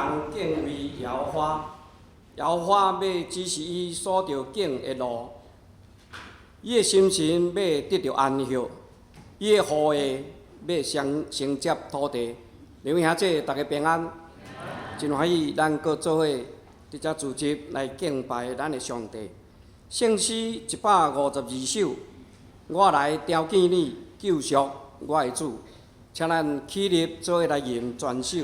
人敬畏耶和華，耶和華欲指示伊所著揀的路，伊的心神欲得著安歇，伊的後裔欲承接土地。兩位兄姐，逐家平安，真歡喜，咱閣做伙佇遮聚集來敬拜咱的上帝。聖詩152首，我來朝見你，救贖我的主，請咱起立做伙來吟全首。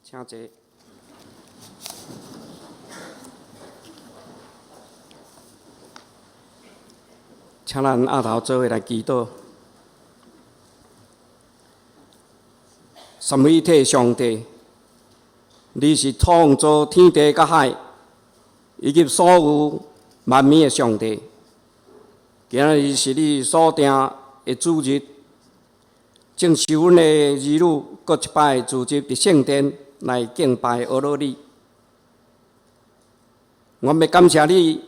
請坐。請咱阿頭做伙來祈禱。三位一體上帝，你是創造天地佮海，以及所有萬物的上帝。今仔日是你所定的主日，正是阮的兒女閣一擺聚集佇聖殿來敬拜阿羅你。阮欲感謝你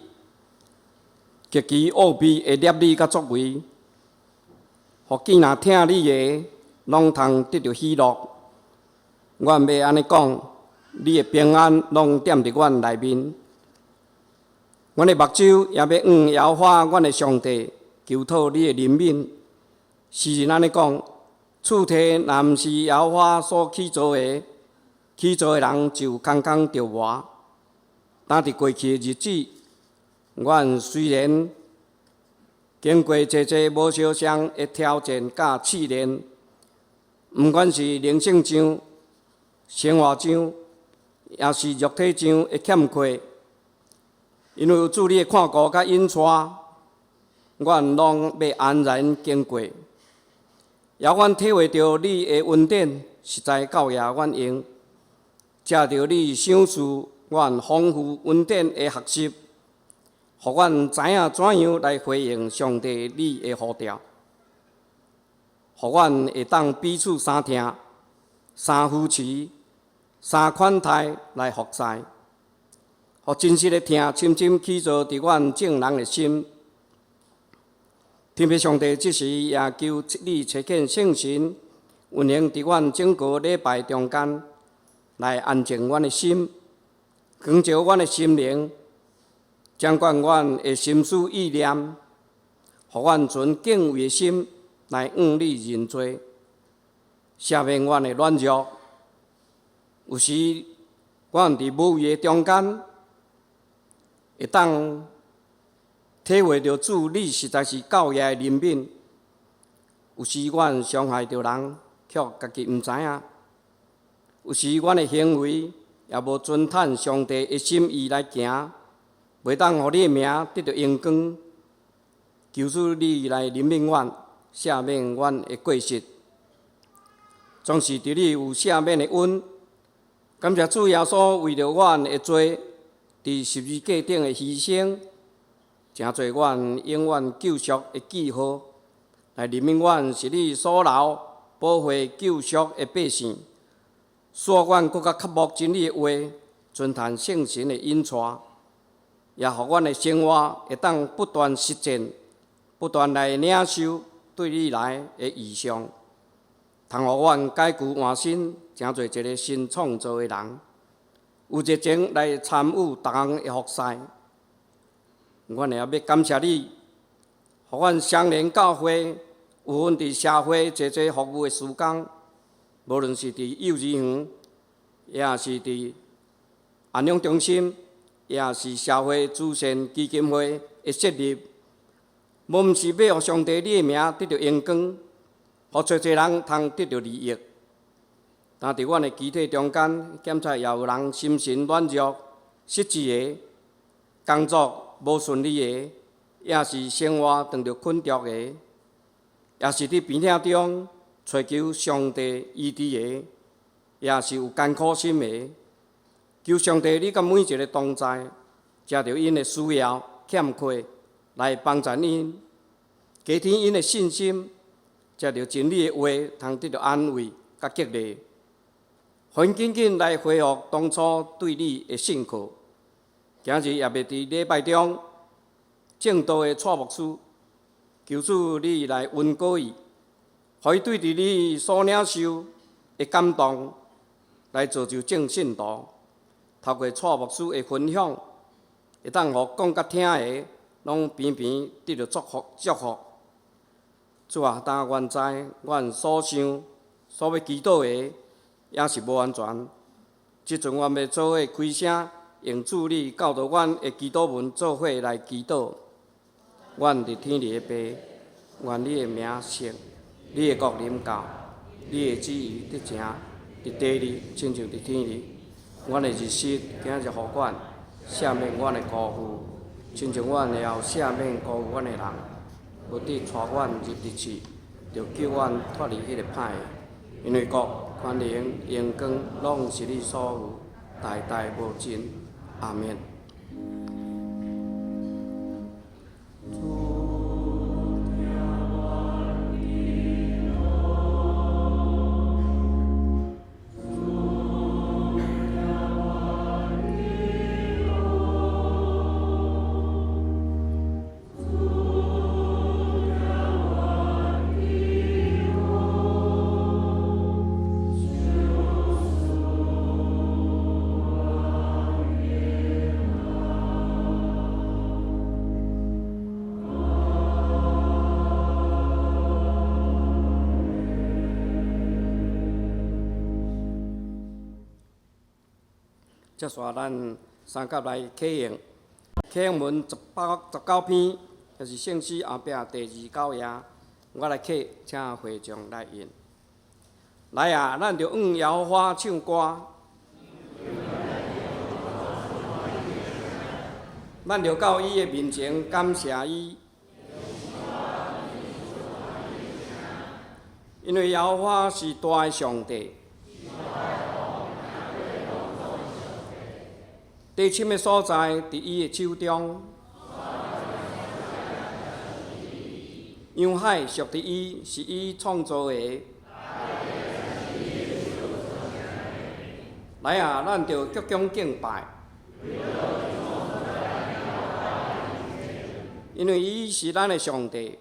極其奧秘的攝理佮作為，予見若疼你的，攏通得著喜樂。阮欲按呢講，你的平安攏踮佇阮內面。阮的目睭也欲向耶和華阮的上帝求討你的憐憫。詩人按呢講，厝體若毋是耶和華所起造的，起造的人就空空著磨。但佇過去的日子，阮雖然經過濟濟無相像的挑戰佮試煉，毋管是靈性上、生活上，抑是肉體上的欠缺，因為有主你的看顧佮引帶，阮攏欲安然經過。予阮體會著你的恩典，實在夠額阮用。藉著你賞賜阮豐富恩典的學習，予阮知影怎樣來回應上帝你的呼召，予阮會當彼此相疼、相扶持、相款待來服侍，予真實的疼深深起造佇阮眾人的心。天父上帝，這時也求你差遣聖神運行佇阮整個禮拜中間，來安靜阮的心，光照阮的心靈，掌管阮的心思意念，予阮存敬畏的心來向你認罪，赦免阮的軟弱。有時阮佇無意的中間，會當體會著主你實在是夠額的憐憫。有時阮傷害著人，卻家己毋知影。有時阮的行為也無遵趁上帝的心意來行，袂當予你的名得著榮光。求主你來憐憫阮，赦免阮的過失。總是佇你有赦免的恩。感謝主耶穌為著阮的罪，佇十字架頂的犧牲，成做阮永遠救贖的記號，來憐憫阮是你所流寶血救贖的百姓，使阮閣較渴慕真理的話，遵趁聖神的引帶，也予阮的生活會當不斷實踐，不斷來領受對你來的異象，通予阮改舊換新，成做一个新創造的人，有熱情來參與逐項的服侍。阮也欲感謝你，予阮雙連教會有份佇社會濟濟服務的事工，無論是佇幼兒園，抑是佇安養中心，抑是社會慈善基金會的設立，無毋是欲予上帝你的名得著榮光，予濟濟人通得著利益。但佇阮的肢體中間，檢查也有人心神軟弱、失志的，工作無順利的，抑是生活碰著困局的，抑是佇病痛中揣求上帝醫治的，抑是有艱苦心的，求上帝你佮每一个同在，藉著𪜶的需要欠缺來幫助𪜶，加添𪜶的信心，藉著真理的話通得著安慰佮激勵，予𪜶緊緊來恢復當初對你的信靠。今日也欲佇禮拜中證道的蔡牧師，求主你來恩膏伊，予伊對佇你所領受的感動，來造就眾信徒。透過蔡牧師的分享，會當予講佮聽的，攏平平得著祝福祝福。主啊，但阮知阮所想、所欲祈禱的，猶是無完全。這陣阮欲做伙開聲，用主你教導阮的祈禱文做伙來祈禱。阮佇天裡的父，願你的名聖，你的國臨到，你的旨意得成，佇地裡親像佇天裡。阮的日食今日予阮，赦免阮的辜負，親像阮會曉赦免辜負阮的人。勿得帶阮入佇試，著救阮脫離彼个歹的。因為國、權能、榮光，攏是你所有，代代無盡。阿免。接续咱三甲來啟用，啟用文19篇，就是聖詩後壁第二九頁，我來啟，請會眾來應。來啊，咱著向耶和華唱歌，咱著到伊的面前感謝伊，因為耶和華是大的上帝。地深的所在，佇伊的手中；洋海屬佇伊，是伊創造的。來啊，咱著鞠躬敬拜，因為伊是咱的上帝。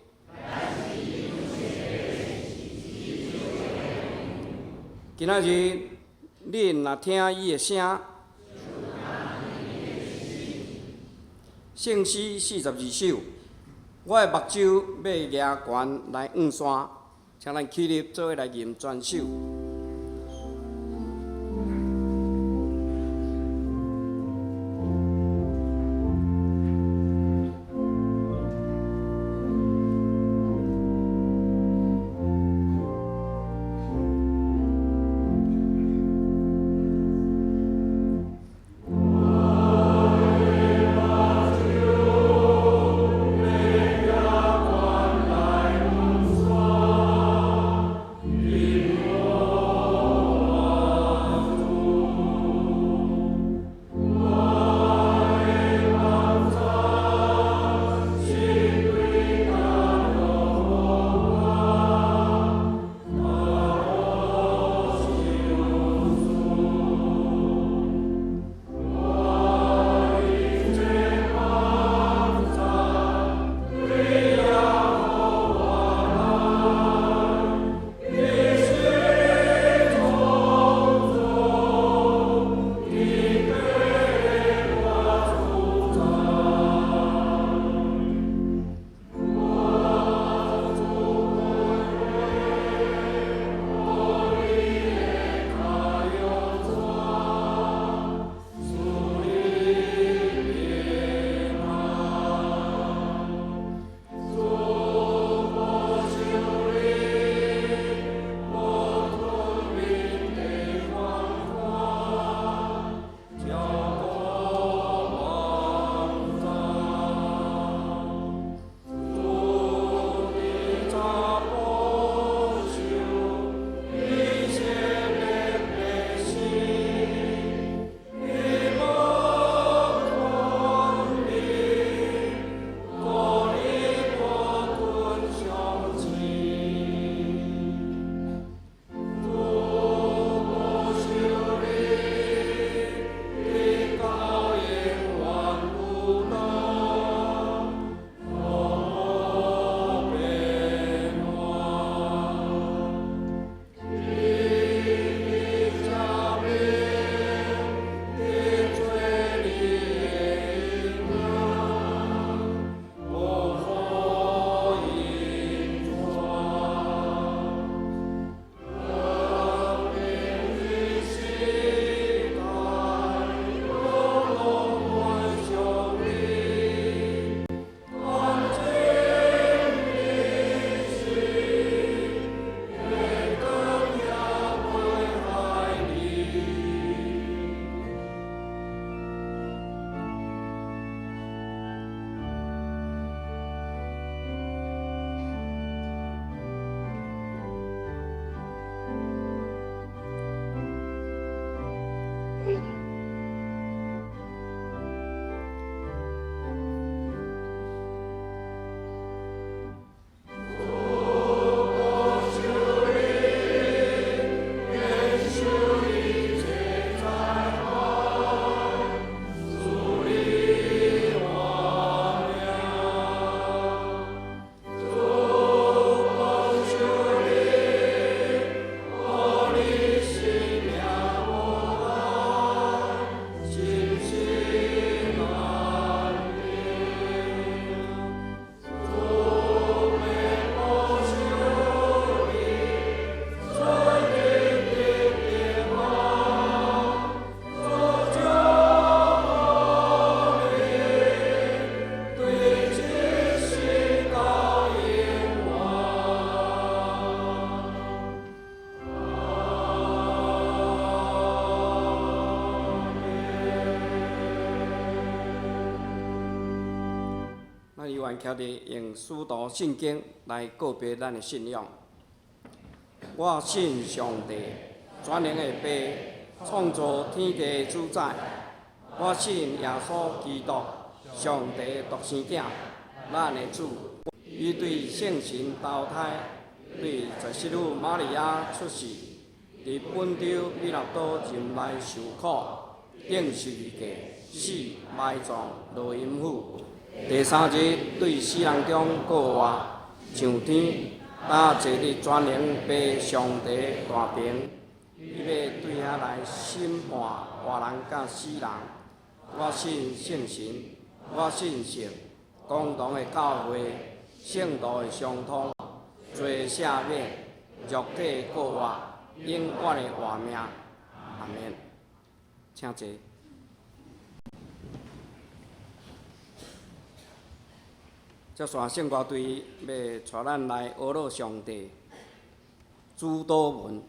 今仔日，恁若聽伊的聲。聖詩42首，我的目睭欲舉懸來向山，請咱起立做伙來吟全首。我的目睭欲舉懸來向山。員徛佇用使徒信經來告白咱的信仰。我信上帝，全能的父，創造天地的主宰。我信耶穌基督，上帝獨生囝，咱的主。伊對聖神投胎，對十四女瑪利亞出世，佇本丟彼拉多任內受苦，釘十字架，死埋葬落陰府。第三日對死人中復活，上天，搭坐佇全能父上帝大爿，伊欲對遐來審判活人佮死人。我信聖神，我信聖公同的教會，聖徒的相通，罪赦免，肉體復活，永遠的活命。阿門。請坐。接續聖歌隊欲帶咱來呵咾上帝主禱文。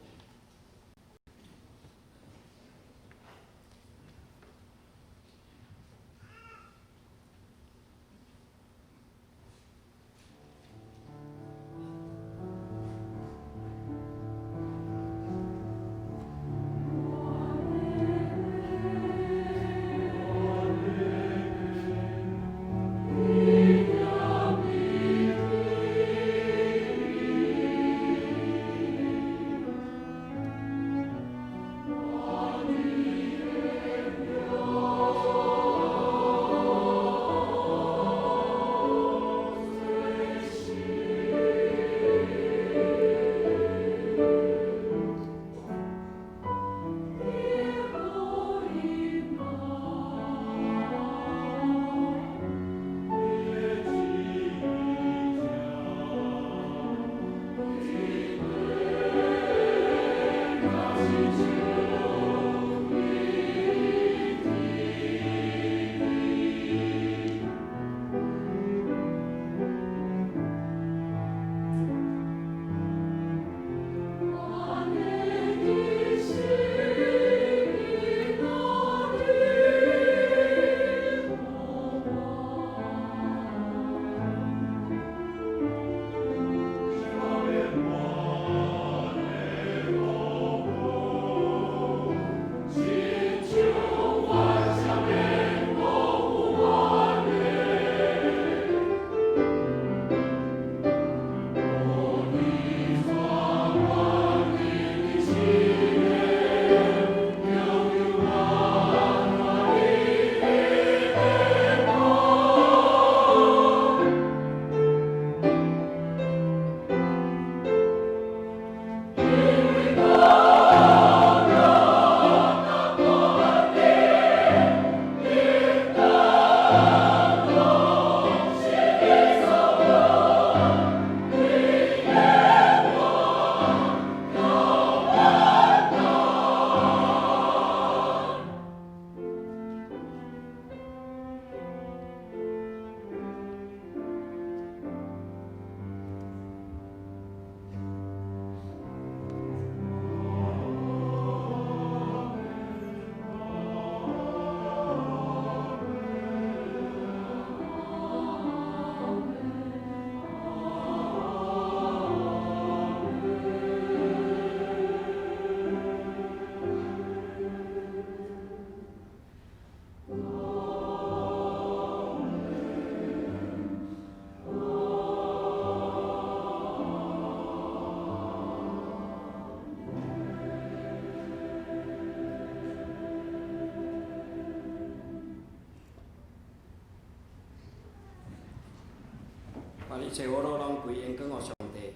願一切呵咾攏歸榮光予上帝。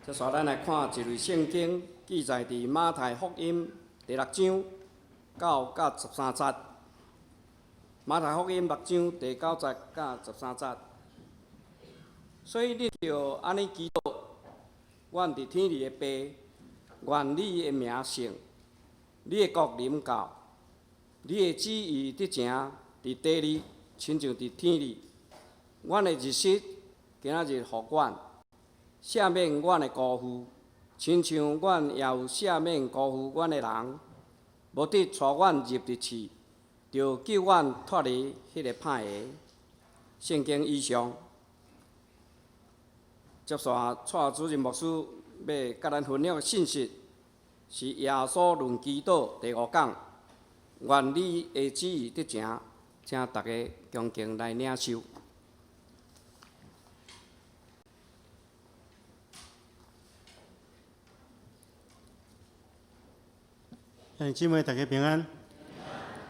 接續咱來看一節聖經，記載佇馬太福音第六章九佮十三節。馬太福音六章第九節佮十三節。所以恁著按呢祈禱：阮佇天裡的父，願你的名聖，你的國臨到，你的旨意得成佇地裡，親像佇天裡。阮的日食今仔日予阮，赦免阮的辜負，親像阮也有赦免辜負阮的人。無得帶阮入佇試，著救阮脫離彼个歹的。聖經以上。接續蔡主任牧師欲佮咱分享的信息，是耶穌論祈禱第五講，願你的旨意得成，請大家恭敬來領受。兄弟姊妹，大家平安。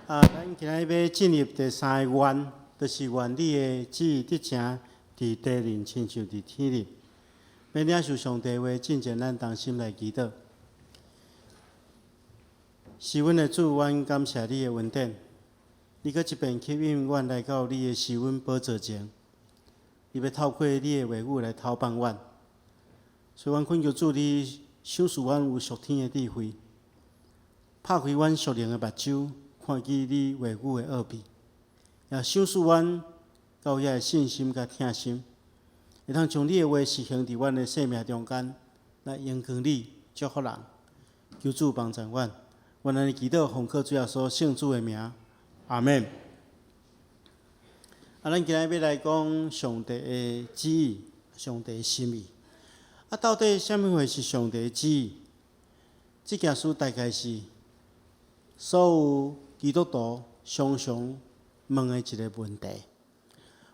啊，咱今仔日欲進入第三个願，就是願你的旨意得成，佇地面親像佇天頂。欲領受上帝話，進前咱同心來祈禱。是阮的主，阮感謝你的恩典，你閣一遍吸引阮來到你的施恩寶座前，你欲透過你的話語來敨放阮，所以阮懇求主，你賞賜阮有屬天的智慧。拍開阮屬靈的目睭，看見你話語的奧秘，也賞賜阮夠遐的信心佮疼心，會當將你的話實行佇阮的生命中間，來榮光你，祝福人。求主幫助阮，阮按呢祈禱，奉靠主耶穌聖子的名，阿們。啊，咱今仔日欲來講上帝的旨意，上帝的心意。啊，到底啥物貨是上帝的旨意？這件事大概是所有基督徒常常問的一個問題。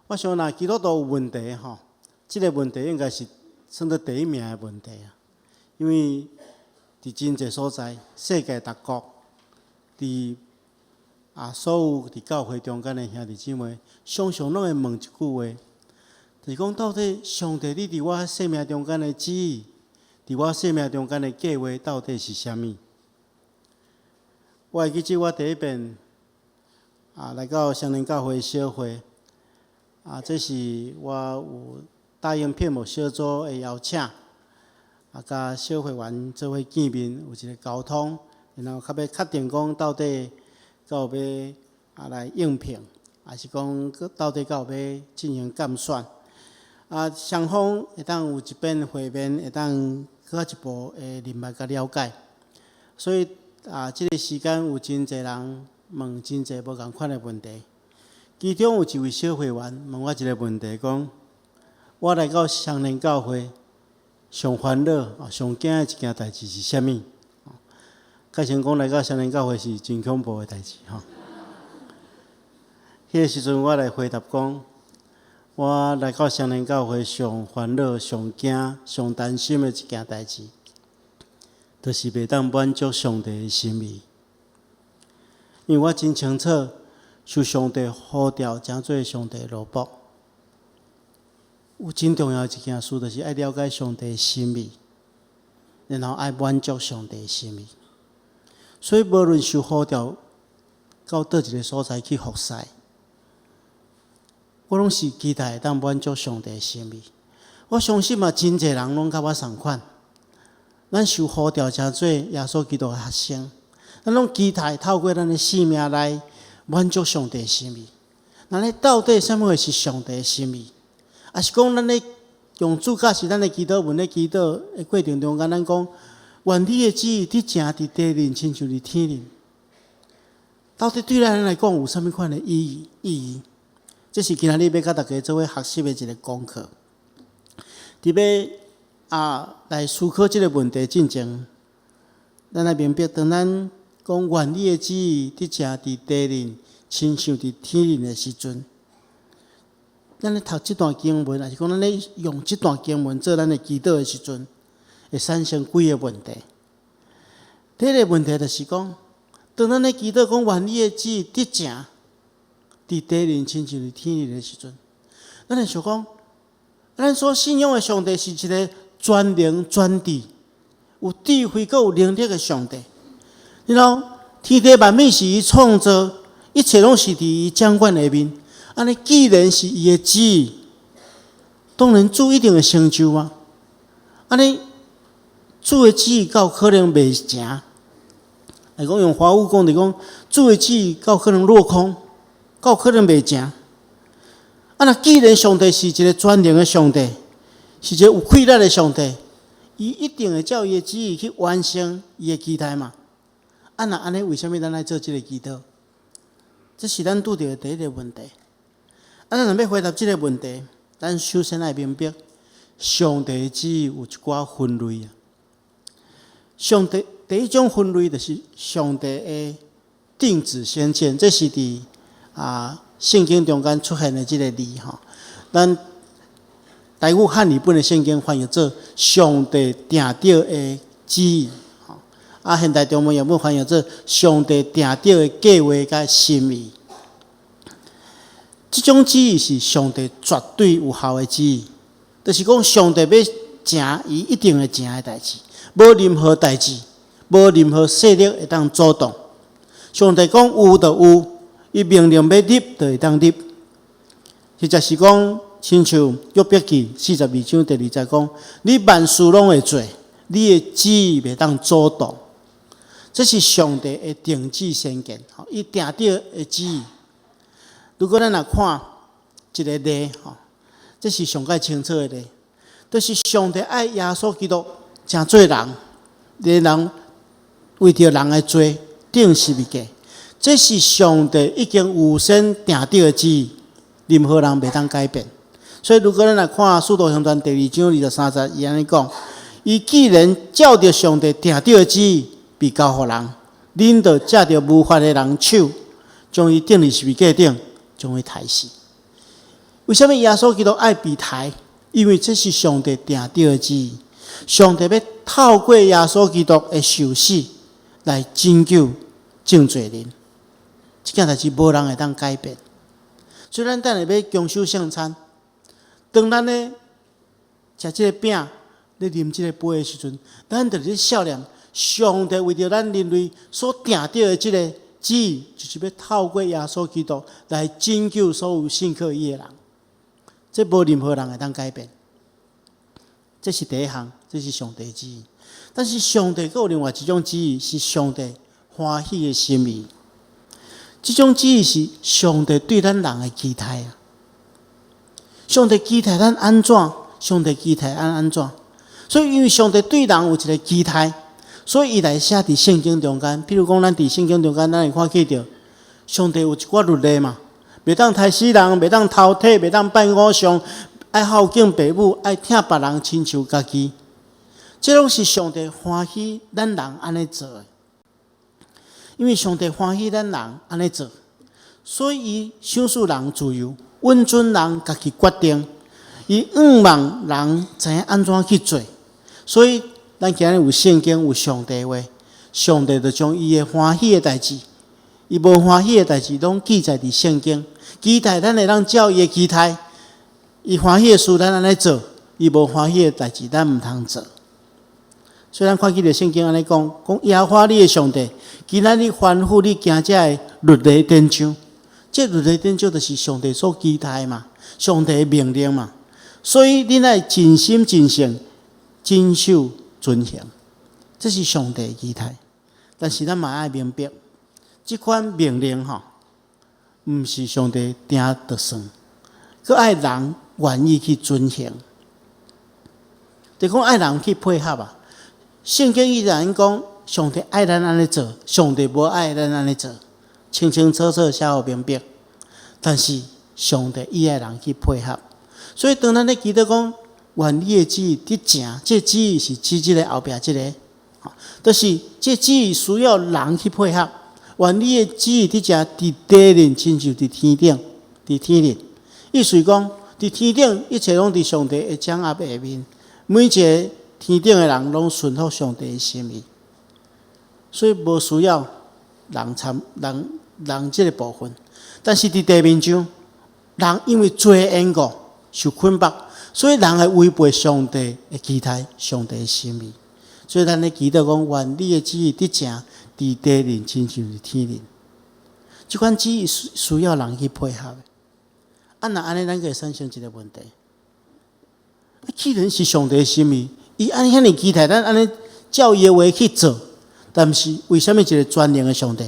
我想，若基督徒有問題吼，這個問題應該是算做第一名的問題啊。因為佇真濟所在，世界各國，佇啊所有佇教會中間的兄弟姊妹，常常攏會問一句話，就是講到底上帝你佇我生命中間的旨意，佇我生命中間的計劃到底是啥物？我會記得我第一遍啊來到雙連教會小會，啊，這是我有答應片牧小組的邀請，啊，佮小會員做伙見面，有一個溝通，然後較欲確定講到底敢有欲啊來應聘，還是講到底敢有欲進行監選。啊，雙方會當有一遍會面，會當閣較一步的認捌佮了解。所以啊，這個時間有真濟人問真濟無仝款的問題。其中有一位小會員問我一個問題，講我來到雙連教會，上煩惱、上驚的一件代誌是啥物？改成講來到雙連教會是真恐怖的代誌吼。彼個時陣我來回答講，我來到雙連教會上煩惱、上驚、上擔心的一件代誌，就是袂當滿足上帝的心意。因為我真清楚，受上帝呼召，成做上帝的奴僕，有真重要的一件事，就是愛了解上帝的心意，然後愛滿足上帝的心意。所以，無論受呼召到佗一个所在去服侍，我攏是期待會當滿足上帝的心意。我相信嘛，真濟人攏佮我仝款。咱受呼召成做耶穌基督的學生，咱攏期待透過咱的生命來滿足上帝的心意。那咧到底啥物貨是上帝的心意？抑是講咱咧用主教示咱的祈禱文咧祈禱的過程中間，咱講願你的旨意得成佇地面，親像佇天頂。到底對咱來講有啥物款的意義？意義？這是今仔日欲佮大家做伙學習的一个功課。佇欲啊來思考這个問題進前，咱來明白，當咱講願你的旨意得成佇地面，親像佇天頂的時陣，咱咧讀這段經文，抑是講咱咧用這段經文做咱的祈禱的時陣，會產生幾个問題。第一个問題就是講，當咱咧祈禱講願你的旨意得成佇地面，親像佇天頂的時陣，咱會想講，咱所信仰的上帝是一个全能全智、有智慧、閣有能力的上帝。然後天地萬物是伊創造，一切攏是佇伊掌管下面。按呢，既然是伊的旨意，當然主一定會成就啊。按呢，主的旨意敢有可能袂成？來講用華語講，就講主的旨意敢有可能落空，敢有可能袂成？啊，若既然上帝是一个全能的上帝，是一个有氣力的上帝，伊一定會照伊的旨意去完成伊的期待嘛。啊，若按呢，為啥物咱愛做這个祈禱？這是咱拄著的第一个問題。啊，咱若欲回答這个問題，咱首先愛明白，上帝的旨意有一寡分類啊。上帝第一種分類就是上帝的定旨先見，這是佇聖經中間出現的這个字吼。咱台語漢語本的聖經翻譯做上帝定著的旨意，吼。啊，現代中文譯本翻譯做上帝定著的計劃佮心意。這種旨意是上帝絕對有效的旨意，就是講上帝欲成伊一定會成的代誌，無任何代誌，無任何勢力會當阻擋。上帝講有就有，伊命令欲立就會當立。或者是講，親像約伯記42章第2節講，你萬事攏會做，你的旨意袂當阻擋。這是上帝的定旨先見，伊定著的旨意。如果咱若看一个例吼，這是上蓋清楚的例，就是上帝愛耶穌基督成做人，人為著人的罪釘十字架，這是上帝已經預先定著的旨意，任何人袂當改變。所以，如果咱來看《使徒行傳》第2章23節，伊按呢講：伊既然照著上帝定著的旨意被交予人，恁就藉著無法的人手，將伊釘佇十字架頂，將伊刣死。為啥物耶穌基督愛被刣？因為這是上帝定著的旨意。上帝欲透過耶穌基督的受死來拯救眾罪人。這件代誌無人會當改變。所以咱等下欲共守聖餐，當咱咧食這个餅、咧啉這个杯的時陣，咱就咧思念上帝為著咱人類所定著的這个旨意，就是欲透過耶穌基督來拯救所有信靠伊的人。這無任何人會當改變。這是第一項，這是上帝旨意。但是上帝閣有另外一種旨意，是上帝歡喜的心意。這種旨意是上帝對咱人的期待啊！上帝期待咱按怎？上帝期待咱按怎？所以，因為上帝對人有一个期待，所以伊來寫佇聖經中間。譬如講，咱佇聖經中間，咱會看見著上帝有一寡律例嘛，袂當刣死人，袂當偷摕，袂當拜偶像，愛孝敬爸母，愛疼別人親像家己。這攏是上帝歡喜咱人按呢做的。因為上帝歡喜咱人按呢做，所以伊賞賜人自由，允准人家己決定，伊向望人知影按怎去做。所以咱今日有聖經，有上帝話，上帝就將伊的歡喜的代誌，伊無歡喜的代誌，攏記載佇聖經，期待咱會當照伊的期待，伊歡喜的事咱按呢做，伊無歡喜的代誌咱毋通做。所以咱看見著聖經按呢講，講耶和華你的上帝，今仔日吩咐你行這个律例典章，這律例典章就是上帝所期待嘛，上帝的命令嘛。所以恁愛盡心盡性謹守遵行，這是上帝的期待。但是咱嘛愛明白，這款命令吼，毋是上帝定就算，閣愛人願意去遵行，就講愛人去配合啊。聖經伊然講，上帝愛咱按呢做，上帝無愛咱按呢做，清清楚楚寫予明白。但是上帝伊愛人去配合，所以當咱咧祈禱講，願你的旨意得成，這旨意是指這个後壁這个，就是這旨意需要人去配合。願你的旨意得成，佇地面親像佇天頂，佇天頂。意思講，佇天頂一切攏佇上帝的掌握下面，每一个天頂的人攏順服上帝的心意，所以無需要人參人人這个部分。但是佇地面上，人因為罪緣故受捆綁，所以人會違背上帝的期待、上帝的心意。所以咱咧祈禱講，願你的旨意得成，佇地面親像佇天頂。這款旨意需要人去配合的。啊，若按呢，咱就會產生一个問題。既然是上帝的心意，伊按呢遐爾期待咱按呢照伊的話去做，但是為啥物一个全能的上帝，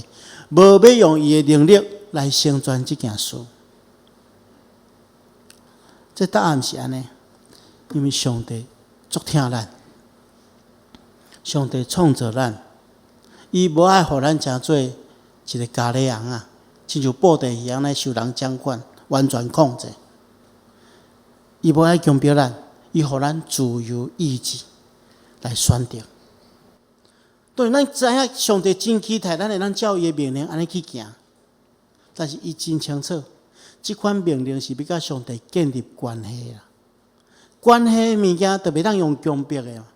無欲用伊的能力來成全這件事？這答案是按呢，因為上帝足疼咱，上帝創造咱，伊無愛予咱成做一个咖喱尪仔，親像布袋戲按呢受人掌管，完全控制。伊無愛強迫咱，伊予咱自由意志來選擇。當然，咱知影上帝真期待咱會當照伊的命令按呢去行，但是伊真清楚，這款命令是欲佮上帝建立關係啦。關係的物件就袂當用強迫的嘛。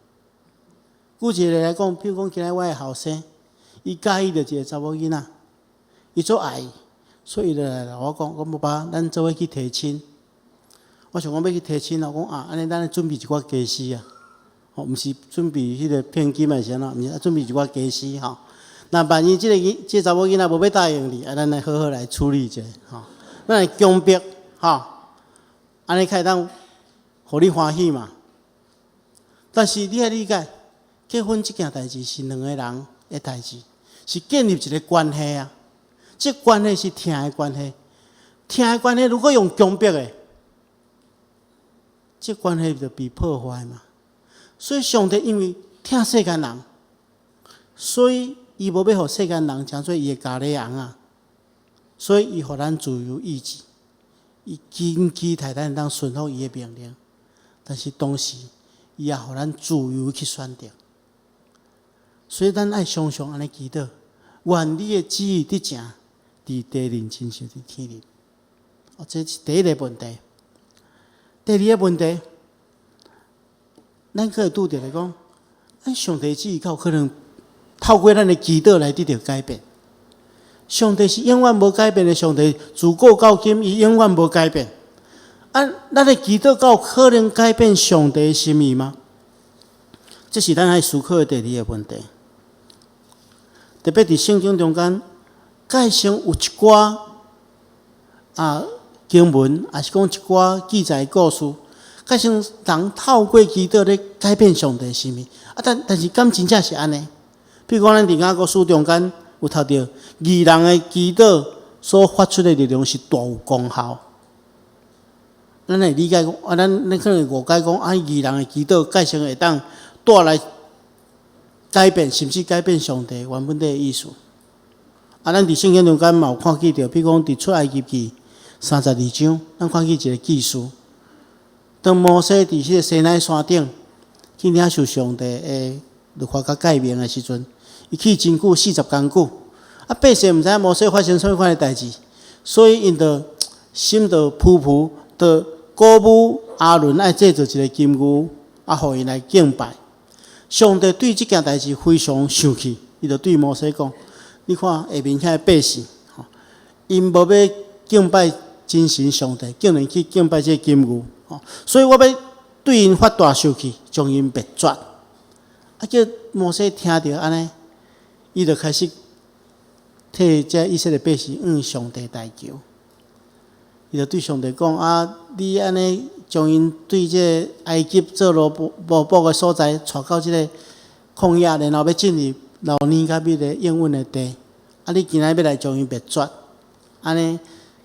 舉一個例來講，譬如講今仔我的後生，伊佮意著一個查某囡仔，伊足愛伊，所以伊就來共我講，講爸爸，咱做伙去提親。我想講欲去提親，我講啊，按呢咱準備一寡家私啊，吼，毋是準備彼個聘金還是按怎，毋是準備一寡家私吼。若萬一這個查某囡仔無欲答應你，啊，咱來好好來處理一下吼。咱來強迫吼，按呢較會當予你歡喜嘛。但是你愛理解，結婚這件代誌是兩個人的代誌，是建立一個關係啊。這關係是疼的關係，疼的關係如果用強迫的，這關係就被破壞嘛。所以上帝因為疼世間人，所以伊無欲予世間人成做伊的家裡翁仔，所以伊予咱自由意志，伊真期待咱會當順服伊的命令，但是同時伊也予咱自由去選擇。所以咱愛常常按呢祈禱，願你的旨意得成，佇地面親像佇天頂。哦，這是第一個問題。第二個問題，咱閣會拄著來講，咱上帝旨意敢有可能透過咱的祈禱來得著改變？上帝是永遠無改變的上帝，自古到今，伊永遠無改變。啊，咱的祈禱敢有可能改變上帝的心意嗎？這是咱愛思考的第二個問題。特別佇聖經中間，蓋先有一寡啊經文，抑是講一寡記載故事，蓋先人透過祈禱咧改變上帝心意。啊，但是敢真正是按呢？比如講，咱佇雅各書中間有讀著，義人的祈禱所發出的力量是大有功效。咱會理解講，啊，咱可能會誤解講，啊，義人的祈禱蓋先會當帶來改變，甚至改變上帝原本的意思。啊，咱佇聖經中間嘛有看見著，比如講佇出埃及記32章，咱看見一個記事。當摩西佇彼個西奈山頂去領受上帝的律法佮誡命的時陣，伊去真久，40工久。啊，百姓毋知影摩西發生啥物款的代誌，所以𪜶就心就浮浮，就鼓舞亞倫愛製造一個金牛，啊，予𪜶來敬拜。上帝對這件代誌非常生氣，伊就對摩西講：你看下面遐百姓，吼，𪜶無欲敬拜真神上帝，竟然去敬拜這個金牛，吼，所以我欲對𪜶發大生氣，將𪜶滅絕。啊，叫摩西聽著按呢，伊就開始替這以色列百姓向上帝代求。伊就對上帝講：啊，你按呢將𪜶對這個埃及做奴僕的所在，帶到這个曠野，然後欲進入流奶佮蜜的應允的地。啊，你今仔欲來將𪜶滅絕，按呢，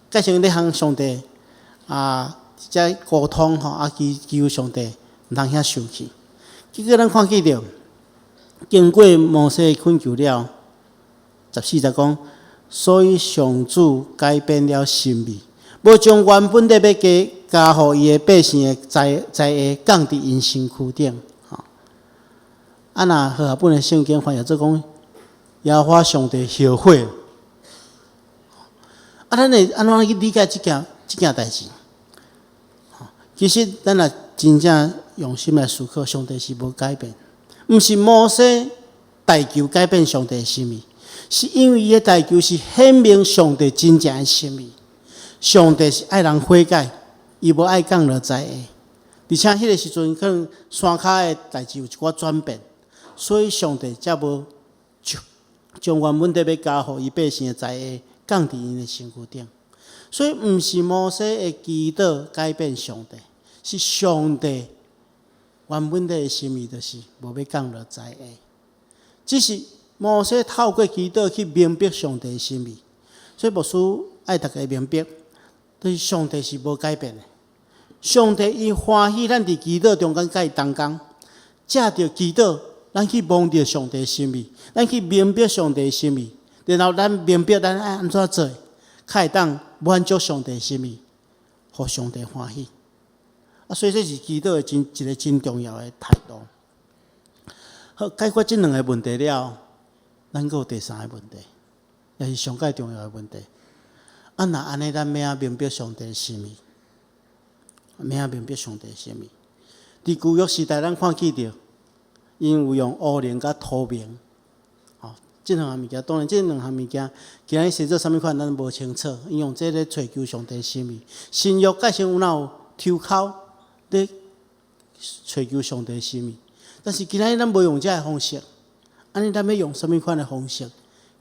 蓋先咧向上帝啊，遮溝通吼，啊，祈求上帝毋通遐生氣。結果咱看見著，經過摩西懇求了，14節講，所以上主改變了心意，無將原本咧欲加加予伊的百姓的災禍降佇𪜶身軀頂。吼，啊，若和合本的聖經翻譯做講，耶和華上帝後悔。啊，咱會按怎去理解這件代誌？其實咱若真正用心來思考，上帝是無改變，毋是摩西代求改變上帝的心意，是因為伊的代求是顯明上帝真正的心意。上帝是愛人悔改，伊無愛降落災禍。而且彼个時陣可能山跤的代誌有一寡轉變，所以上帝才無將原本咧欲加予伊百姓的災禍降佇𪜶的身軀頂。所以毋是摩西的祈禱改變上帝，是上帝原本的心意就是無欲降落災禍。只是摩西透過祈禱去明白上帝的心意，所以牧師愛大家明白，就是上帝是無改變的。上帝伊歡喜咱佇祈禱中間佮伊同工，藉著祈禱，咱去摸著上帝的心意，咱去明白上帝的心意，然後咱明白咱愛按怎做，較會當滿足上帝的心意。予上帝歡喜。啊，所以這是祈禱的真一個真重要的態度。好，解決這兩个問題了，咱閣有第三个問題，也是上蓋重要的問題。啊，若按呢，咱欲按怎明白上帝的心意？欲按怎明白上帝的心意？佇舊約時代，咱看見著，𪜶有用烏靈佮陀明，吼，這兩項物件，當然這兩項物件，今日生做啥物款，咱無清楚。𪜶用這咧揣求上帝心意。新約蓋先有哪有抽鬮咧揣求上帝心意？但是今仔日咱無用這个方式，按呢咱欲用啥物款的方式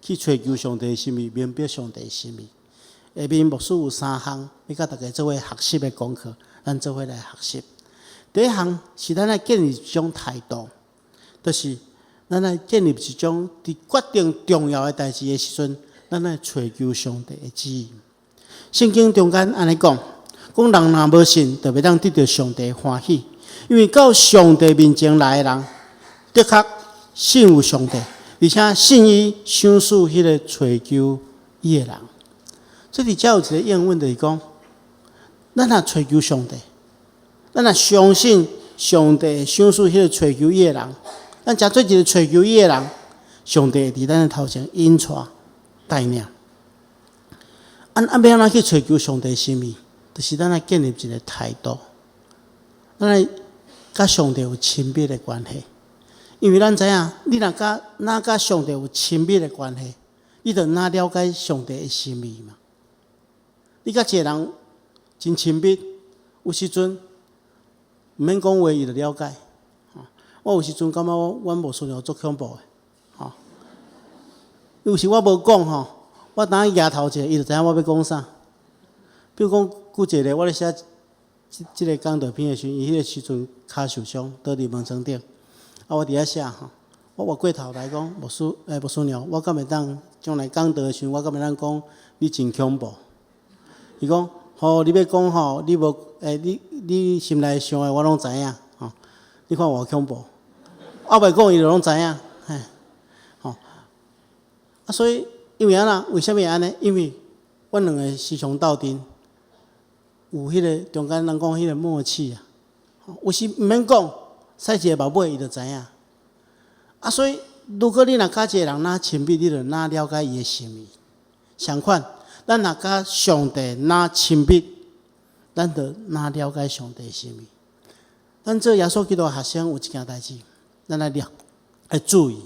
去揣求上帝心意，明白上帝心意？下面牧師有三項，欲佮大家做伙學習的功課，咱做伙來學習。第一項是咱愛建立一種態度，就是咱愛建立一種佇決定重要的代誌的時陣，咱愛揣求上帝的旨意。聖經中間按呢講，講人若無信，就袂當得著上帝歡喜，因為到上帝面前來的人，的確信有上帝，而且信伊賞賜彼个揣求伊的人。這裡才有一個應允，就是講，咱若揣求上帝，咱若相信上帝賞賜彼个揣求伊的人，咱誠做一个揣求伊的人，上帝會佇咱的頭前引帶帶領。啊啊，欲按怎去揣求上帝心意？就是咱愛建立一個態度，咱愛佮上帝有親密的關係。因為咱知影，你若佮若佮上帝有親密的關係，你就若了解上帝的心意嘛。你佮一個人真親密，有時陣毋免講話，伊就了解。我有時陣感覺我阮牧師娘足恐怖的，吼。有時我無講吼，我當舉頭一下，伊就知影我欲講啥。比如講，舉一個，我咧寫這這个講道片的時陣，伊彼个時陣跤受傷，倒佇門床頂。啊，我佇遐寫吼，我回過頭來講，牧師，欸，牧師娘，我敢會當將來講道的時陣，我敢會當講你真恐怖？伊講，吼，你欲講吼，你無，欸，你你心內想的我攏知影，吼。你看偌恐怖，我袂講伊就攏知影，嘿，吼。啊，所以因為按怎？為啥物按呢？因為阮兩个時常鬥陣，有彼个中間人講彼个默契啊。有時毋免講，使一个目尾伊就知影。啊，所以如果你若佮一个人若親密，你就若了解伊的心意。相款，咱若佮上帝若親密，咱就若了解上帝的心意。咱做耶穌基督學生有一件代誌，咱愛了愛注意。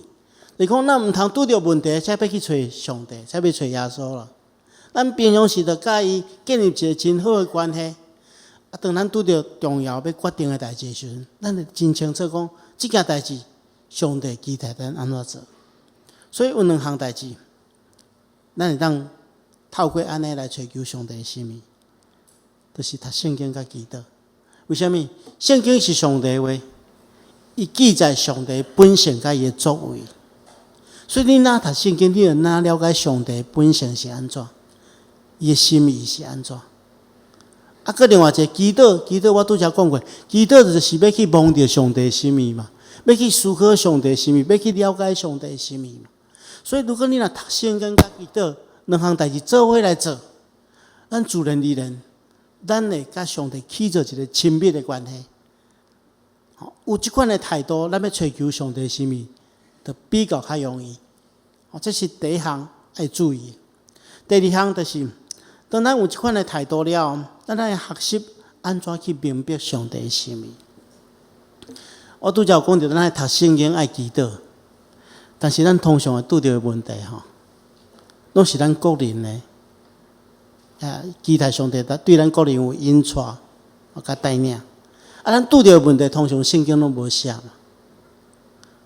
你講咱毋通拄著問題，才欲去揣上帝，才欲揣耶穌啦。咱平常時就佮伊建立一個真好的關係。啊，當咱拄著重要欲決定的代誌的時陣，咱會真清楚講，這件代誌上帝期待咱按怎做。所以有兩項代誌，咱會當透過按呢來揣求上帝的心意，就是讀聖經佮祈禱。為啥物？聖經是上帝的話，伊記載上帝本性佮伊的作為。所以你若讀聖經，你就若了解上帝本性是按怎，伊的心意是按怎。啊，閣另外一个祈禱，祈禱我拄才講過，祈禱就是欲去摸著上帝心意嘛，欲去思考上帝心意，欲去了解上帝心意嘛。所以，如果你若讀聖經佮祈禱兩項代誌做伙來做，咱自然而然，咱會佮上帝起做一个親密的關係。有這款的態度，咱欲揣求上帝心意，就比較較容易。哦，這是第一項愛注意。第二項就是，當咱有這款的態度了，咱愛學習按怎去明白上帝的心意。我拄才有講著，咱愛讀聖經，愛祈禱，但是咱通常會拄著的問題吼，攏是咱個人的，啊，期待上帝對咱個人有引帶，佮帶領。啊，咱拄著的問題，通常聖經攏無寫嘛。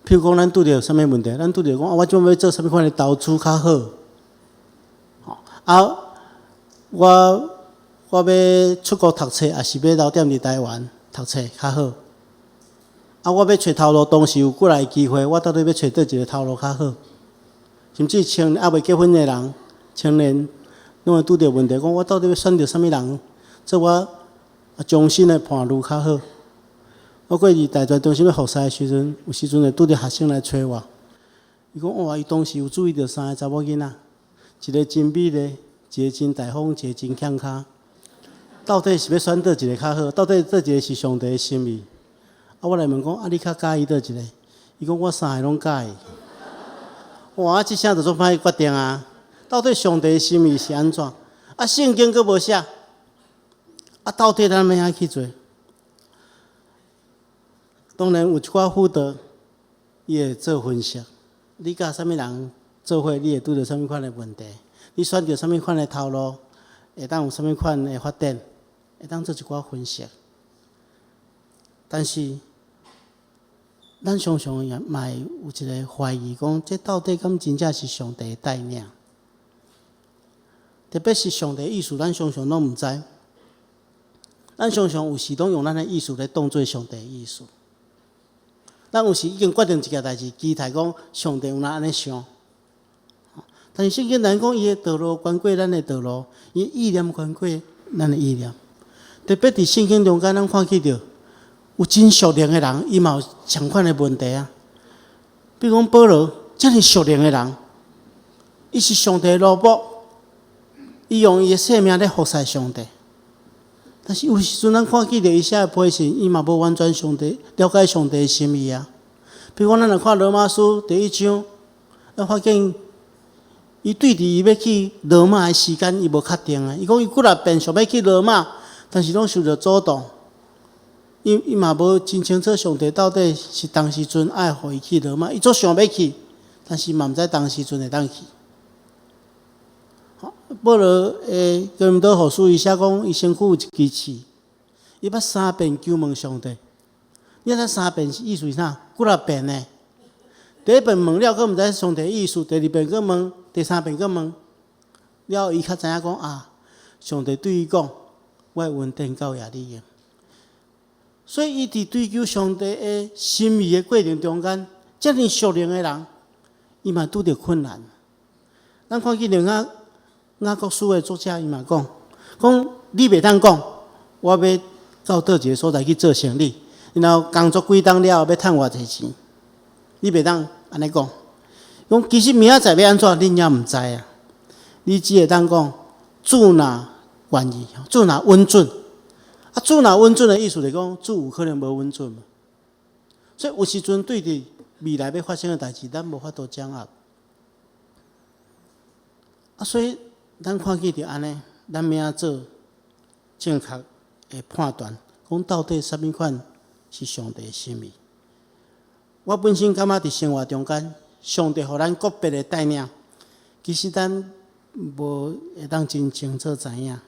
譬如講，咱拄著啥物問題？咱拄著講，啊，我這擺欲做啥物款的投資較好？吼，啊，我我欲出國讀冊，抑是欲留踮佇台灣讀冊較好？啊，我欲揣頭路，當時有幾來機會，我到底欲揣佗一个頭路較好？甚至青猶未結婚的人，青年，攏會拄著問題，講我到底欲選著啥物人做我終身的伴侶較好？我過去大專中心欲服侍的時陣，有時陣會拄著學生來揣我，伊講哇，伊當時有注意著三个查某囡仔，一个真美麗，一个真大方，一个真欠跤。到底是欲選佗一个較好？到底佗一个是上帝的心意？啊，我來問講，啊，你較佮意佗一個？伊講我三个攏佮意。哇，這聲就足歹決定啊！到底上帝的心意是按怎？啊，聖經閣無寫。啊，到底咱欲按怎去做？當然有一寡輔導，伊會做分析。你佮啥物人做伙，你會拄著啥物款的問題？你選擇啥物款的頭路，會當有啥物款的發展？會當做一寡分析。但是，咱常常也嘛會有一個懷疑，講這到底敢真正是上帝的帶領？特別是上帝意思，咱常常攏毋知。咱常常有時攏用咱的意思來當做上帝的意思。咱有時已經決定一件代誌，期待講上帝有哪按呢想。但是聖經內講，伊的道路懸過咱的道路，伊意念懸過咱的意念。特別佇聖經中間，咱看見著有真屬靈的人，伊嘛有仝款的問題啊。比如講保羅，遮爾屬靈的人，伊是上帝的奴僕，伊用伊的性命咧服侍上帝。但是有時陣咱看見著伊寫的批信，伊嘛無完全上帝了解上帝的心意啊。比如講，咱若看羅馬書第一章，咱發現伊對佇伊欲去羅馬的時間，伊無確定啊。伊講伊幾若遍想欲去羅馬，但是攏受著阻擋。伊伊嘛無真清楚上帝到底是當時陣愛予伊去羅馬，伊足想欲去，但是嘛毋知當時陣會當去。保羅的哥林多後書，伊寫講，伊身軀有一支刺，伊捌三遍求問上帝。你知三遍意思是啥？幾若遍呢？第一遍問了，閣毋知上帝意思；第二遍閣問，第三遍閣問，了後伊較知影講啊，上帝對伊講，我的恩典夠額你用。所以伊佇追求上帝的心意的過程中間，遮爾屬靈的人，伊嘛拄著困難。咱看見雅雅各書的作者，伊嘛講，講你袂當講，我欲到佗一个所在去做生理，然後工作幾冬了後欲趁偌濟錢，你袂當按呢講。講其實明仔載欲按怎，恁也毋知啊。你只會當講，主若願意，主若允准。啊，主若允准的意思就是講，主有可能無允准嘛。所以有時陣對佇未來欲發生的代誌，咱無法度掌握。啊，所以咱看見著按呢，咱欲按怎做正確的判斷，講到底啥物款是上帝的心意？我本身感覺佇生活中間，上帝予咱個別的帶領，其實咱無會當真清楚知影。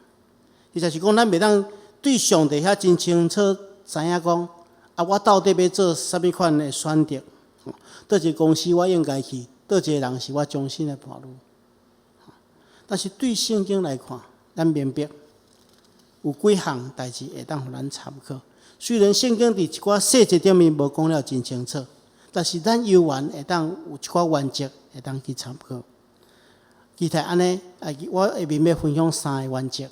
伊就是講，咱袂當對上帝遐真清楚知影講，啊，我到底欲做啥物款的選擇？佗一個公司我應該去，佗一個人是我終身的伴侶。但是對聖經來看，咱明白有幾項代誌會當予咱參考。雖然聖經佇一寡細節頂面無講了真清楚，但是咱猶原會當有一寡原則會當去參考。期待按呢，啊，我下面欲分享三个原則，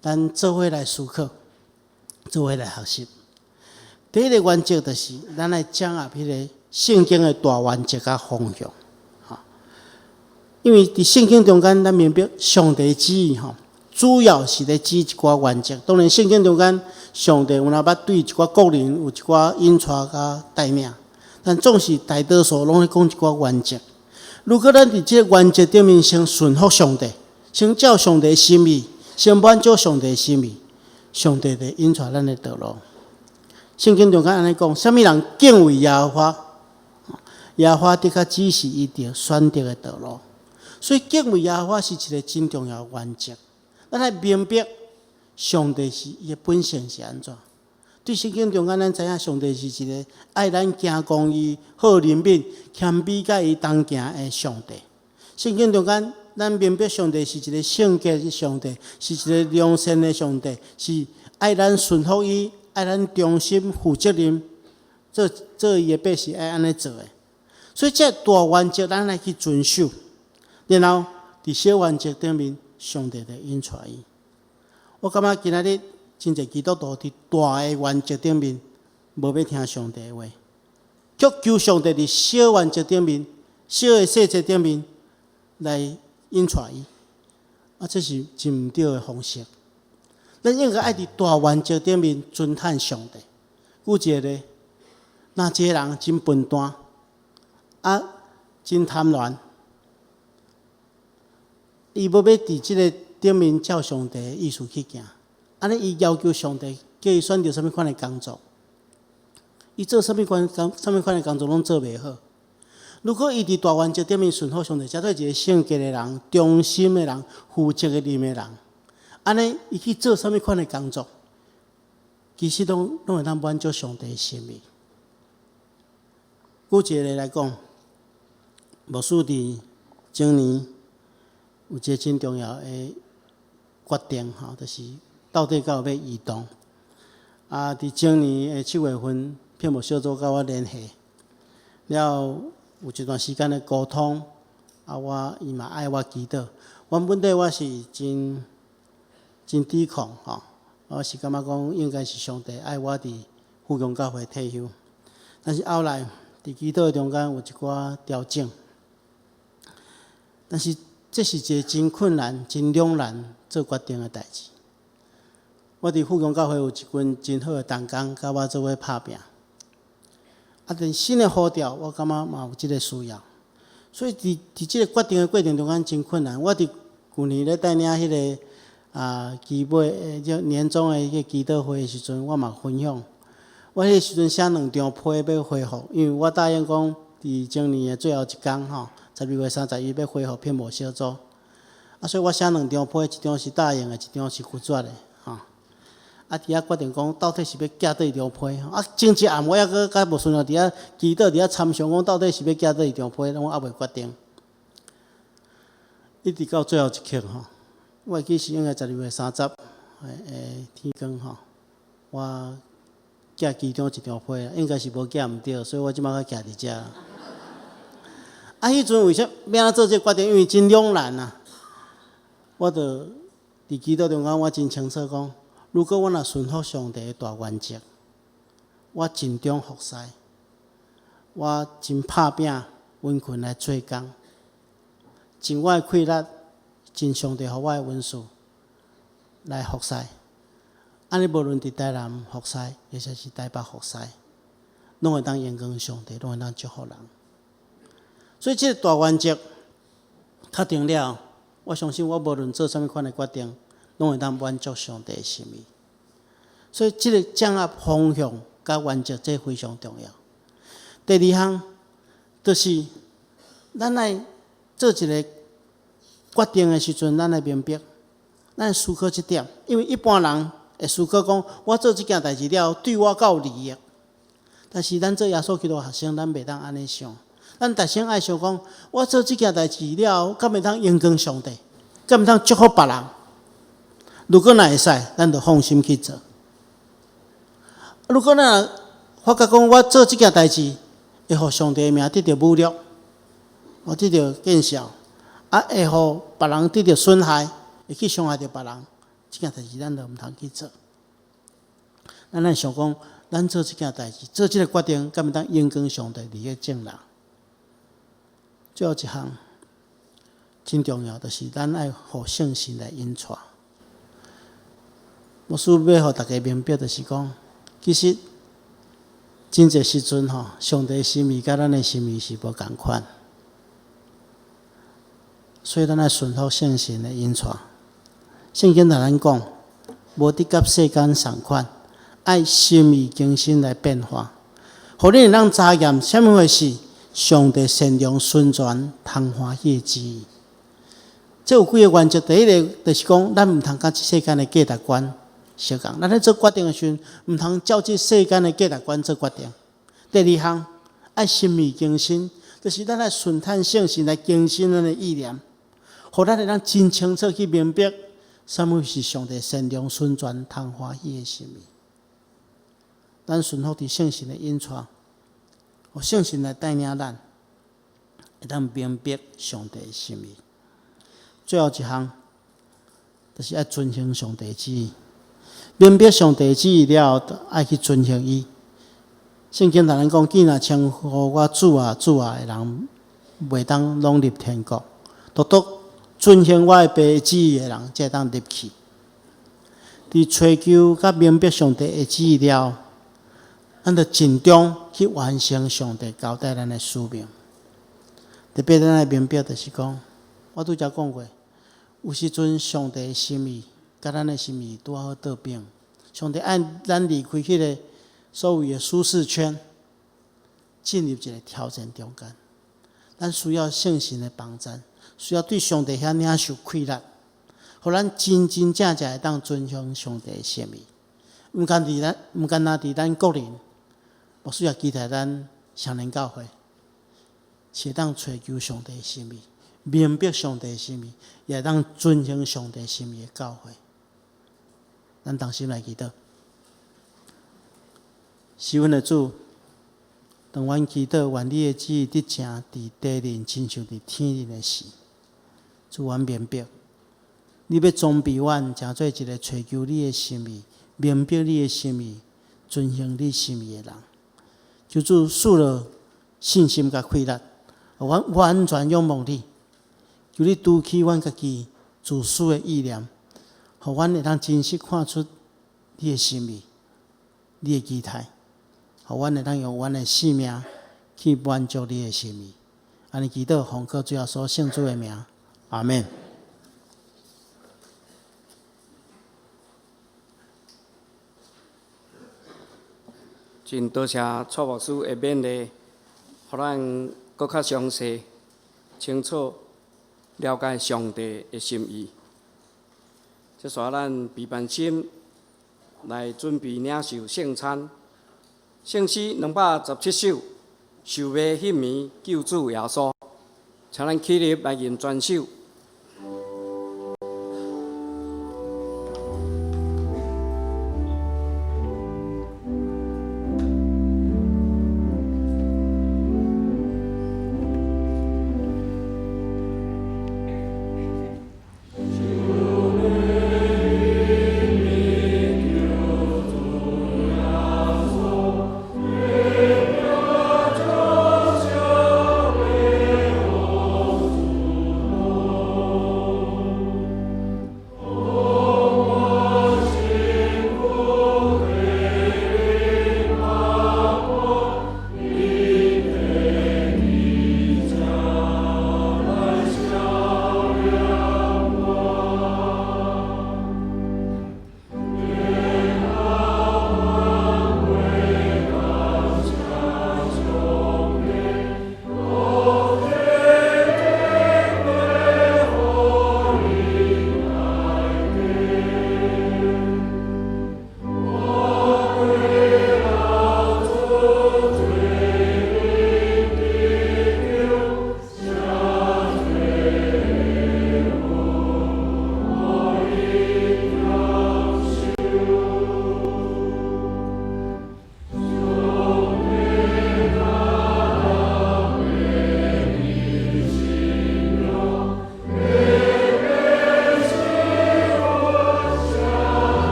咱做伙來思考，做伙來學習。第一个原則就是，咱來掌握彼个聖經的大原則佮方向。因為佇聖經中間，咱明白上帝旨意吼，主要是咧指一寡原則。當然，聖經中間上帝有若捌對一寡個人有一寡引帶佮帶領，但總是大多數攏咧講一寡原則。如果咱佇這个原則頂面先順服上帝，先照上帝心意，先滿足上帝心意，上帝就引帶咱的道路。聖經中間按呢講，啥物人敬畏耶和華，耶和華的確指示伊著選擇的道路。所以敬畏耶和華是一个真重要的原則。咱愛明白上帝是伊的本性是按怎。對聖經中間，咱知影上帝是一个愛咱行公義、好憐憫、謙卑佮伊同行的上帝。聖經中間，咱明白上帝是一个聖潔的上帝，是一个良善的上帝，是愛咱順服伊、愛咱忠心負責任，做做伊的百姓愛按呢做的。所以這大原則，咱來去遵守。然後，佇小原則頂面，上帝就引帶伊。我感覺今仔日真濟基督徒佇大的原則頂面，無欲聽上帝的話，卻求上帝佇小原則頂面、小的細節頂面來引帶伊。啊，這是真毋對的方式。咱應該愛佇大原則頂面尊嘆上帝。舉一個例，若一個人真笨蛋，啊，真貪婪，伊欲佇這个頂面照上帝的意思去行，按呢伊要求上帝叫伊選擇啥物款的工作，伊做啥物款工，啥物款的工作攏做袂好。如果伊佇大原則頂面順服上帝，這做一个聖潔的人、忠心的人、負責任的人，按呢伊去做啥物款的工作，其實攏會當滿足上帝的心意。舉一個例來講，牧師佇前年有一个真重要的決定，吼，就是到底敢有欲移動。啊，佇前年的7月份，聘牧小組佮我聯繫，了後有一段時間的溝通，啊，我伊嘛愛我祈禱。原本底我是真真抵抗，吼，我是感覺講應該是上帝愛我佇富強教會退休，但是後來佇祈禱中間有一寡調整，但是這是一个真困難、真兩難做決定的代誌。我佇富強教會有一群真好的同工，佮我做伙拍拚。啊，但新的呼召，我感覺嘛有這个需要，所以佇這个決定的過程中間真困難。我佇舊年咧帶領彼个期尾的這年終的彼个祈禱會的時陣，我嘛分享。我彼个時陣寫兩張批欲回復，因為我答應講，佇前年的最後一工吼，12月31欲恢復聘牧小組。啊，所以我寫兩張批，一張是答應的，一張是拒絕的，吼。啊，佇遐決定講，到底是欲寄佗一張批？啊，前一暗我猶閣佮牧師娘佇遐祈禱，佇遐參詳講，到底是欲寄佗一張批，攏猶未決定。一直到最後一刻吼，我會記是應該12月30的天光吼，我寄其中一張批，應該是無寄毋對，所以我這擺閣徛佇遮。啊，彼陣為啥欲按怎做這个決定？因為真兩難啊！我就佇祈禱中間，我真清楚講，如果我若順服上帝的大原則，我盡忠服侍，我真拍拚殷勤來做工，盡我的氣力，盡上帝予我的恩賜來服侍。按呢，無論佇台南服侍，抑或是台北服侍，攏會當榮光上帝，攏會當祝福人。所以，這个大原則確定了，我相信我無論做啥物款的決定，攏會當滿足上帝的心意。所以，這个掌握方向佮原則，這非常重要。第二項，就是咱愛做一个決定的時陣，咱愛明白，咱思考這點，因為一般人會思考講，我做這件代誌了後，對我敢有利益。但是咱做耶穌基督學生，咱袂當按呢想。咱逐先愛想講，我做這件代誌了後，敢會當榮光上帝，敢會當祝福別人？如果若會使，咱就放心去做。如果咱若發覺講，我做這件代誌會予上帝的名得著侮辱，我得著見笑，啊，會予別人得著損害，會去傷害著別人，這件代誌咱就毋通去做。咱愛想講，咱做這件代誌，做這个決定，敢會當榮光上帝利益眾人？最後一項真重要，就是咱愛予聖神來引帶。牧師欲予大家明白，就是講，其實真濟時陣吼，上帝心意佮咱的心意是無仝款，所以咱愛順服聖神的引帶。聖經共咱講，無得佮世間仝款，愛心意更新來變化，予恁會當查驗啥物貨是上帝善良、純全、通歡喜的旨意。這有幾个原則，第一个就是講，咱毋通佮這世間的價值觀相仝。咱咧做決定的時陣，毋通照這世間的價值觀做決定。第二項，愛心意更新，就是咱愛順趁聖神來更新咱的意念，予咱會當真清楚去明白，啥物是上帝善良、純全、通歡喜的心意。咱順服佇聖神的引帶，予聖神來帶領咱，會當明白上帝的心意。最後一項，就是愛遵行上帝旨意。明白上帝旨意了後，愛去遵行伊。聖經同咱講，見若稱呼我主啊主啊的人，袂當攏入天國；獨獨遵行我的父旨意的人，才會當入去。佇揣求佮明白上帝的旨意了，咱就盡忠去完成上帝交代咱的使命。特別咱愛明白，就是講，我拄才講過，有時陣上帝的心意佮咱的心意拄好倒反。上帝愛咱離開彼个所謂的舒適圈，進入一个挑戰中間。咱需要聖神的幫贊，需要對上帝遐領受氣力，予咱真真正正會當遵行上帝的心意。毋干焦佇咱個人，牧師也期待咱雙連教會，是會當揣求上帝的心意，明白上帝的心意，也會當遵行上帝心意的教會。咱同心來祈禱，是阮的主，當阮祈禱，願你的旨意得成佇地面，親像佇天頂的時。主，阮明白，你欲裝備阮，成做一个揣求你的心意、明白你的心意、遵行你心意的人。求主賜予信心佮氣力，予阮完全仰望你。求你除去阮家己自私的意念，予阮會當真實看出你的心意、你的期待，予阮會當用阮的生命去滿足你的心意。按呢祈禱，奉靠主耶穌聖子的名，阿們。真多謝蔡牧師的勉勵，予咱閣較詳細、清楚了解上帝的心意。這煞咱備辦心來準備領受聖餐。聖詩217首，受賣彼暝救主耶穌，請咱起立來吟全首。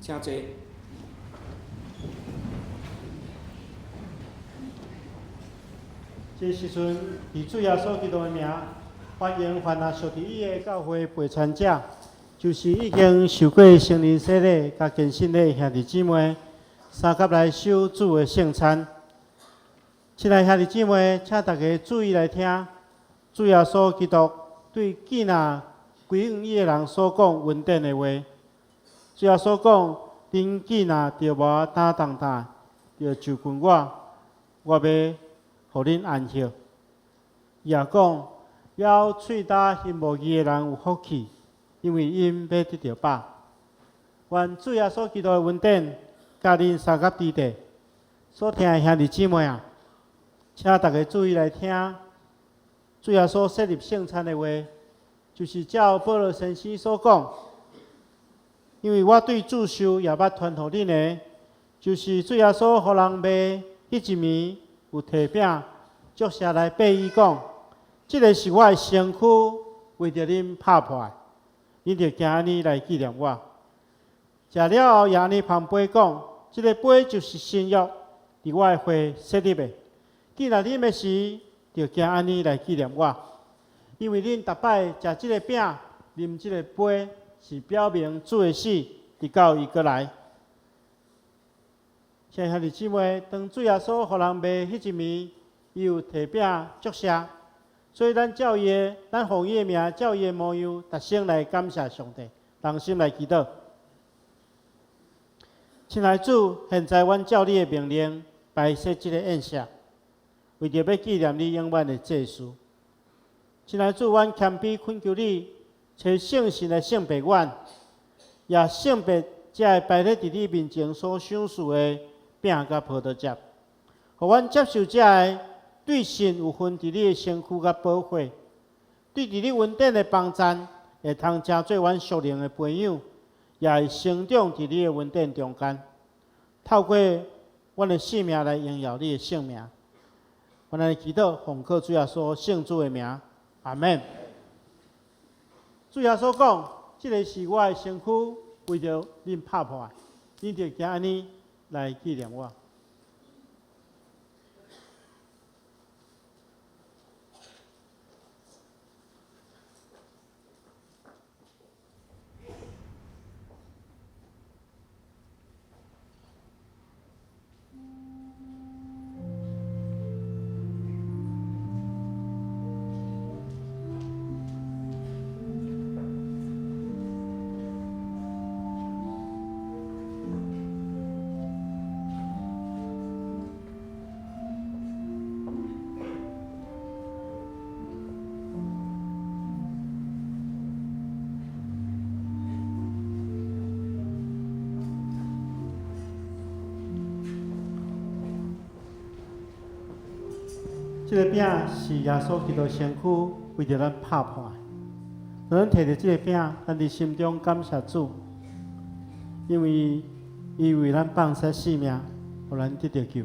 請坐。這時陣，以主耶穌基督的名，歡迎凡若屬佇伊的教會陪餐者，就是已經受過聖靈洗禮、佮堅信的兄弟姊妹，相佮來守主的聖餐。親愛兄弟姊妹，請大家注意來聽，主耶穌基督對囝仔归向伊的人所講恩典的話。主耶穌講：恁既若著無擔重擔，就就近我，我欲予恁安歇。伊也講：枵喙焦心無義的人有福氣，因為𪜶欲得著飽。願主耶穌基督的恩典，佮恁相佮佇地。所聽的兄弟姊妹啊，請大家注意來聽，主耶穌設立聖餐的話，就是照保羅先生所講。因為我對主受也捌傳予恁的，就是主耶穌予人賣彼一暝，有提餅，祝謝來擘伊講：這个是我的身軀，為著恁拍破的，恁著行按呢來紀念我。食了後，也按呢捧杯講：這个杯就是新約，佇我的血設立的。既若啉的時，著行按呢來紀念我。因為恁逐擺食這个餅，啉這个杯，是表明主的死，直到伊閣來。親愛兄弟姊妹，當主耶穌予人賣彼一暝，伊有提餅祝謝，所以咱照伊的，咱奉伊的名，照伊的模樣，同聲來感謝上帝，同心來祈禱。親愛主，現在阮照你的命令，擺設這個宴席，為著欲紀念你永遠的祭司。親愛主，阮謙卑懇求你，差聖神來聖別阮，也聖別這个擺佇你面前所賞賜的餅佮葡萄汁，予阮接受這个對信有份佇你的身軀佮寶血，對佇你恩典的幫贊，會通成做阮屬靈的培養，也會成長佇你的恩典中間。透過阮的性命來榮耀你的聖名。阮來祈禱，奉靠主耶穌聖子的名，阿們。主耶穌講：這个是我的身軀，為著恁拍破的，恁著行按呢來紀念我。這个餅是耶穌基督身軀為著咱拍破的。當咱提著這个餅，咱佇心中感謝主，因為伊為咱放捨性命，予咱得著救。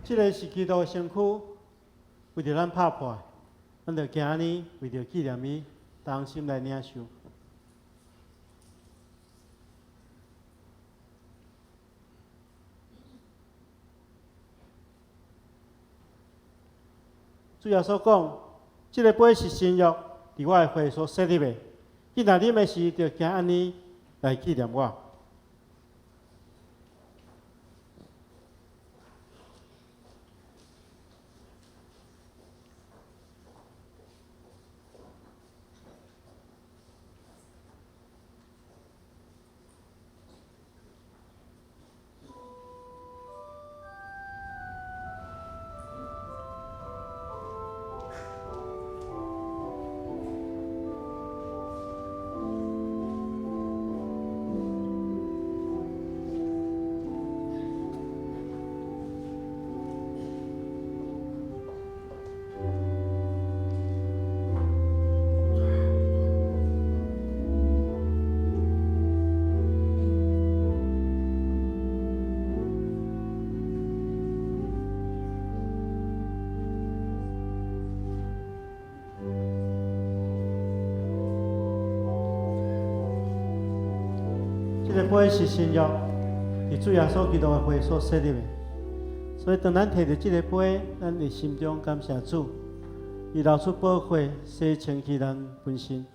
這个是基督的身軀，為著咱拍破，咱就行按呢，為著紀念伊，同心來領受。主耶穌講：這个杯是新約，佇我的血所設立的。你若啉的時，就行按呢來紀念我。這个杯是新約，是主耶穌基督的血所設立的。所以當咱提著這个杯，咱佇心中感謝主，伊流出寶血，洗清去咱本身。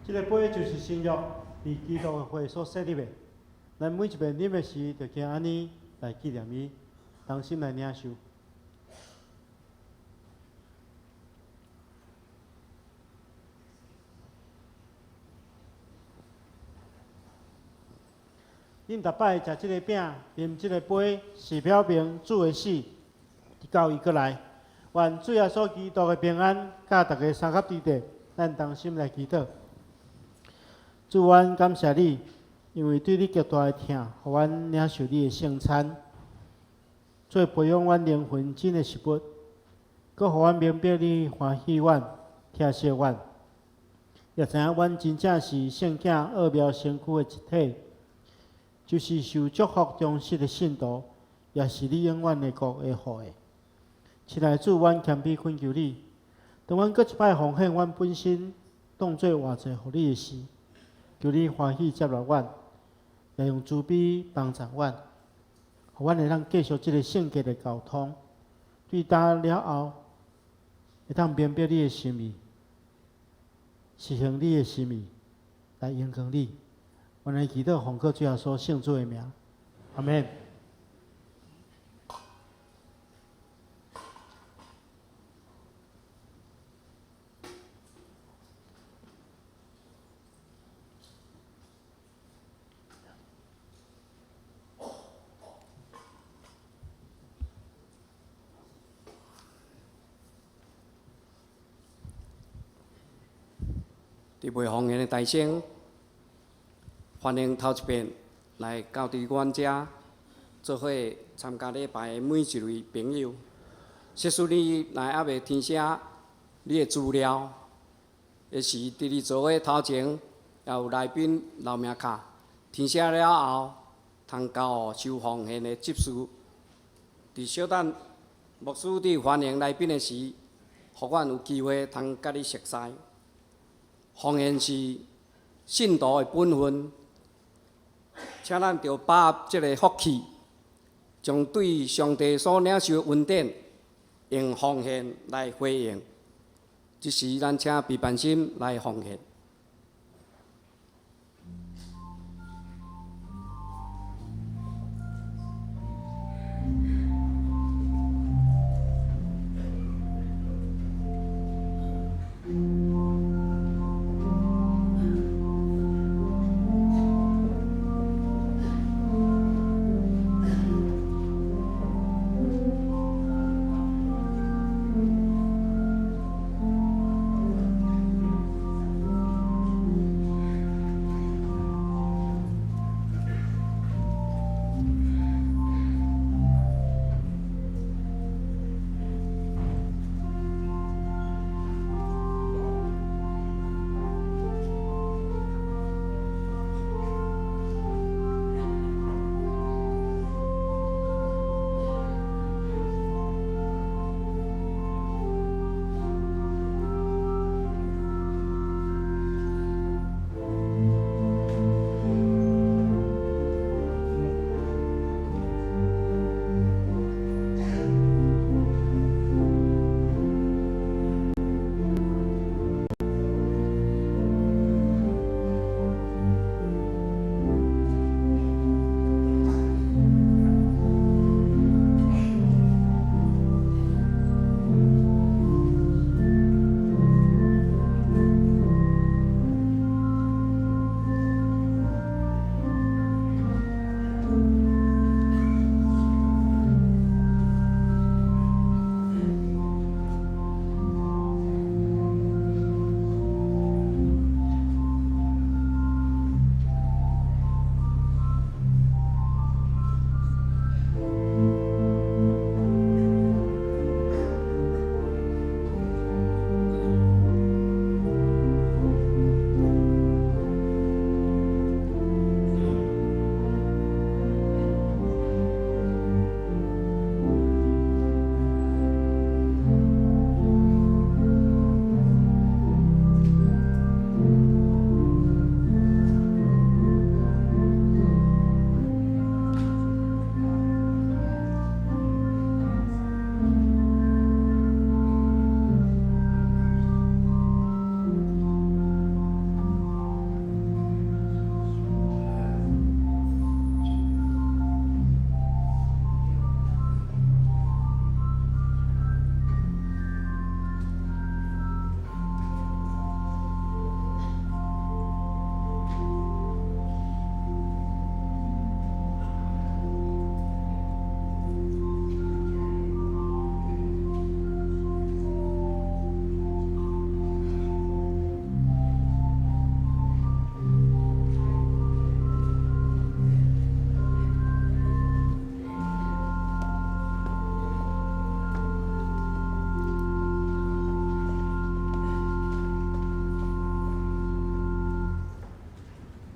這个杯就是新約，佇基督的血所設立的。咱每一遍啉的時，就經按呢來紀念伊，同心來領受。恁逐擺食這个餅，啉這个杯，是表明主的死，直到伊閣來。願主耶穌基督的平安，佮大家相佮佇咧，咱同心來祈禱。主，阮感謝你，因為對你極大的疼，予阮領受你的聖餐，做培養阮靈魂真的食物，閣予阮明白你歡喜阮、疼惜阮，也知影阮真正是聖囝奧妙身軀的一體，就是受祝福忠實的信徒，也是你永遠的國的後裔。親愛的主，阮謙卑懇求你，當阮閣一擺奉獻阮本身，當做活祭予你的時，求你歡喜接納阮，也用慈悲幫助阮，予阮會當繼續這个聖潔的交通。對今了後，會當明白你的心意，實行你的心意，來榮光你。阮來祈禱奉靠主耶穌聖子的名，阿們。佇袂奉獻的大聲，歡迎頭一遍來到佇阮遮做伙參加禮拜的每一位朋友。即使你若猶未填寫你的資料，的時佇你座位頭前也有來賓留名卡，填寫了後，通交予收奉獻的執事。佇小等牧師佇歡迎來賓的時，予阮有機會通佮你熟似。奉獻是信徒的本分，請咱著把握這个福氣，將對上帝所領受的恩典，用奉獻來回應。這時，咱請畢凡心來奉獻。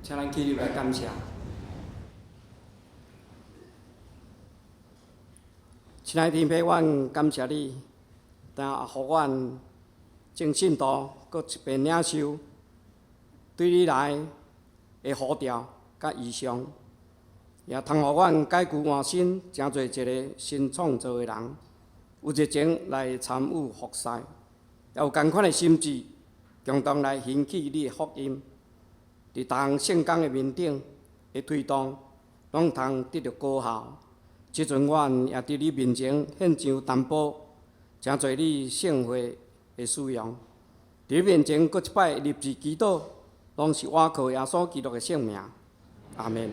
請咱起立來感謝。親愛的天父，阮感謝你，但予阮眾信徒閣一遍領受對你來的呼召佮異象，也通予阮改舊換新，成做一个新創造的人，有熱情來參與服侍，也有仝款的心志，共同來興起你的福音。佇逐項聖工的面頂的推動，攏通得著果效。這陣阮也佇你面前獻上擔保，成做你聖會的使用。佇你面前閣一擺立志祈禱，攏是倚靠耶穌基督的聖名。阿們。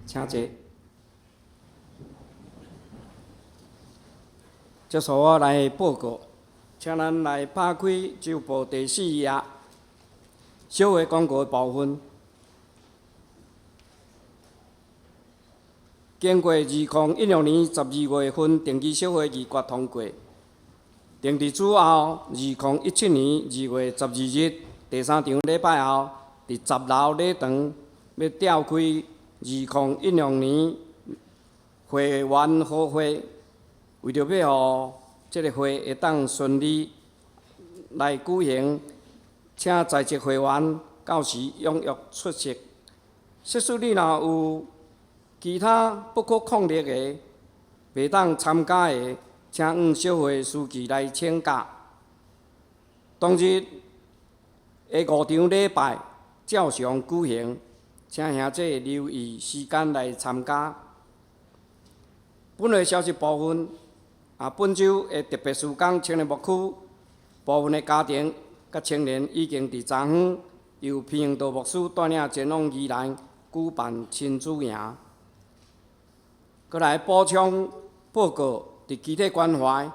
請坐。接續我來報告，請咱來拍開週報第四頁，小會廣告的部分。經過2016年12月份定期小會議決通過，定佇主後2017年2月12日第三場禮拜後，佇十樓禮堂欲召開2016年會員好會，為著欲予這个會會當順利來舉行，請在籍會員到時踴躍出席。設使你若有其他不可抗力的，袂當參加的，請向小會司儀來請假。當日的五場禮拜照常舉行，請兄弟留意時間來參加。本會消息部分，本週的特別事工青年牧區部分的家庭佮青年已經佇昨昏由彭榮道牧師帶領前往宜蘭舉辦親子營。閣來補充報告，佇肢體關懷，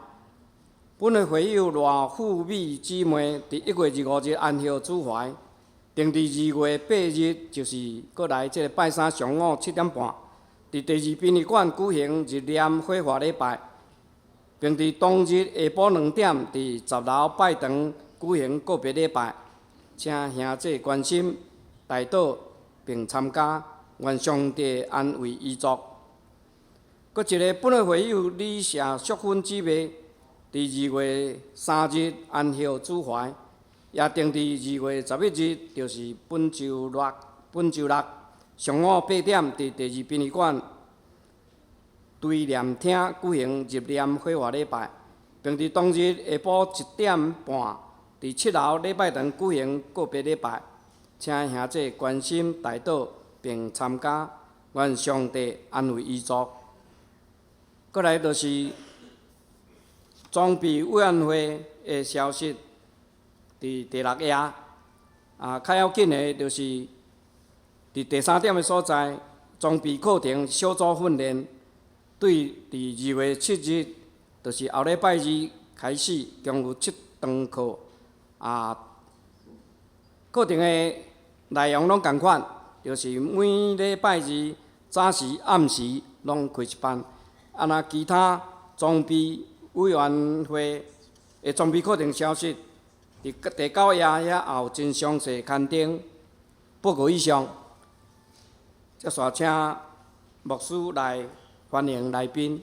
本會會友賴富美姊妹佇1月25日安息主懷，定佇2月8日，就是閣來這个拜三上午7點半，佇第二殯儀館舉行入殮火化禮拜，並佇當日下晡2點佇十樓拜堂舉行告別禮拜，請兄弟關心、代禱並參加，願上帝安慰遺族。閣一个本會會友李謝淑芬姊妹，佇2月3日安息主懷，也定佇2月11日，就是本週六上午8點，佇第二殯儀館追念廳舉行入殮火化禮拜，並佇當日下晡1點半，佇7樓禮拜堂舉行告別禮拜，請兄弟關心代禱並參加，願上帝安慰遺族。閣來就是裝備委員會的消息，佇第六頁，較要緊的就是佇第三點的所在，裝備課程小組訓練，對佇2月7日，就是後禮拜二開始，共有7堂課，課程的內容攏仝款，就是每禮拜二早時、暗時攏開一班。若其他裝備委員會的裝備課程消息，佇第九頁遐也有真詳細刊登。報告以上，接續請牧師來歡迎來賓。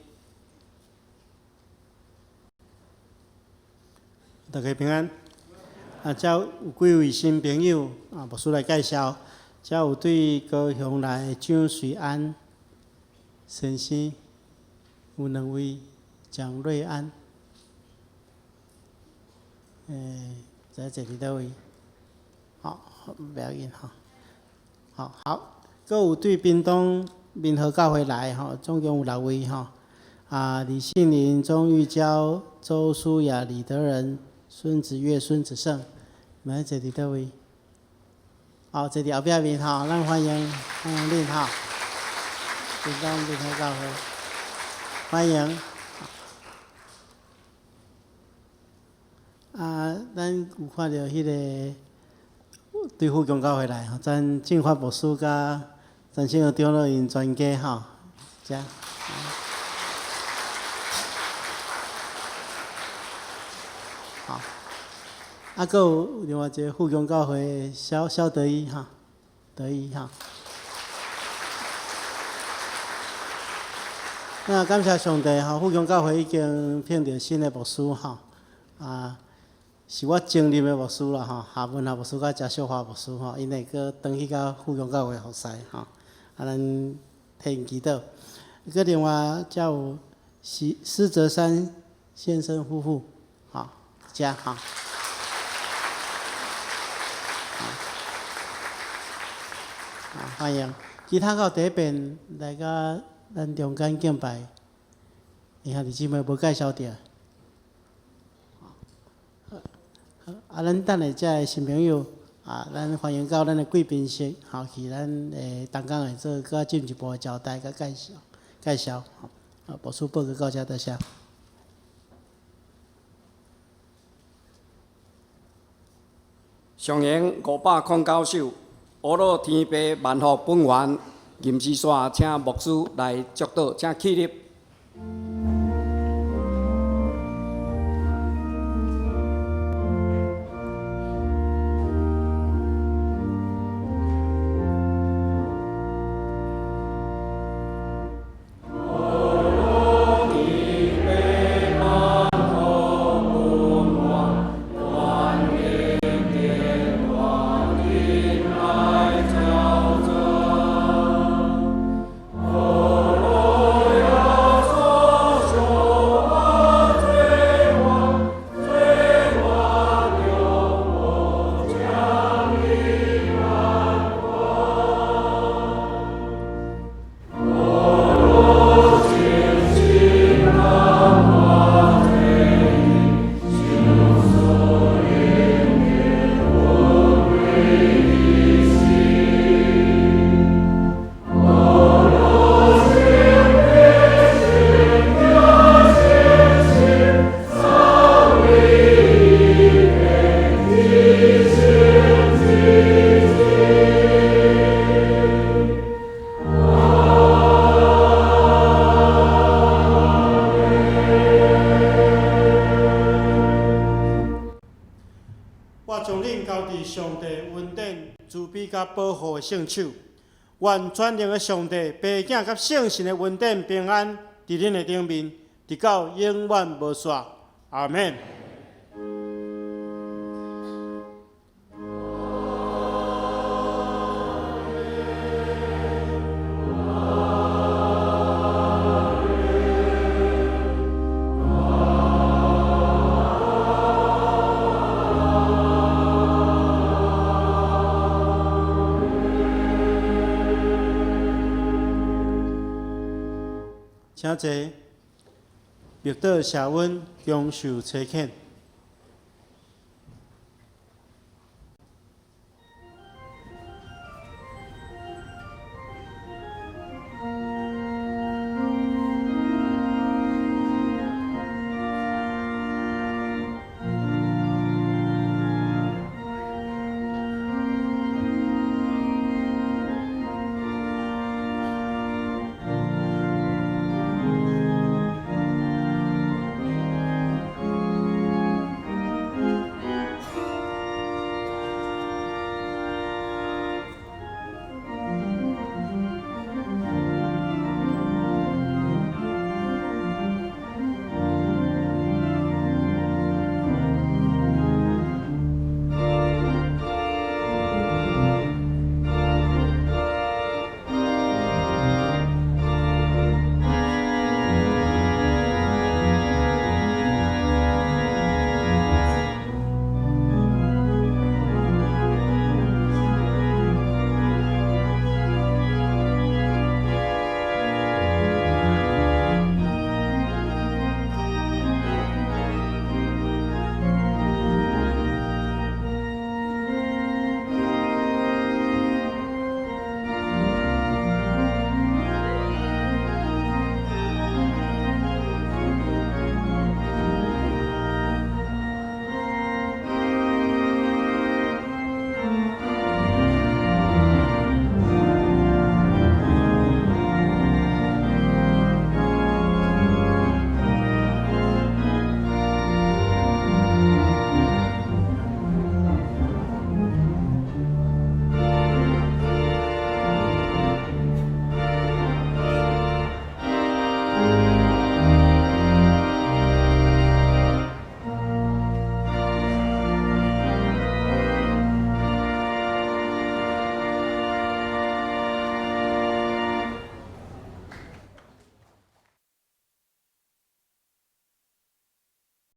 大家平安。遮有幾位新朋友，牧師來介紹。遮有對高雄來的張瑞安先生。有兩位蔣瑞安，在這佇佗位？好，袂要緊吼。好，好，閣有對屏東民和教會來吼，總共有六位吼。啊，李杏玲、鍾玉嬌、周淑雅、李德仁、孫子月、孫子勝，來坐佇佗位？好，坐佇後壁面吼，咱歡迎歡迎恁吼。屏東民和教會，歡迎。啊，咱有看著彼个對富強教會來吼，咱正發牧師佮陳勝長老𪜶全家吼，遮。好，啊，閣有另外一个富強教會蕭蕭德一哈，德一哈。那感謝上帝吼，富強教會已經聘著新的牧師吼，啊，是我前任的牧師啦吼，夏文夏牧師佮謝秀華牧師吼，𪜶會閣轉去到富強教會服侍吼，啊，咱替𪜶祈禱。閣另外才有施施澤山先生夫婦，吼，遮吼。好，歡迎。其他到第一遍來佮咱中間敬拜，兄弟姊妹無介紹著。啊，咱等下遮的新朋友，啊，咱歡迎到咱的貴賓室，吼，去咱的同工會做閣進一步的交代佮介紹介紹。啊，牧師報告到遮，多謝。上弦509首，《阿樂天父萬福本願》，吟詩山，請牧師來祝禱，請起立。我將恁交佇上帝恩典、慈悲佮保護的聖手。願全能的上帝、父子佮聖神的恩典平安，佇恁的頂面，直到永遠無煞。阿們。請坐，默禱謝恩，享受差遣。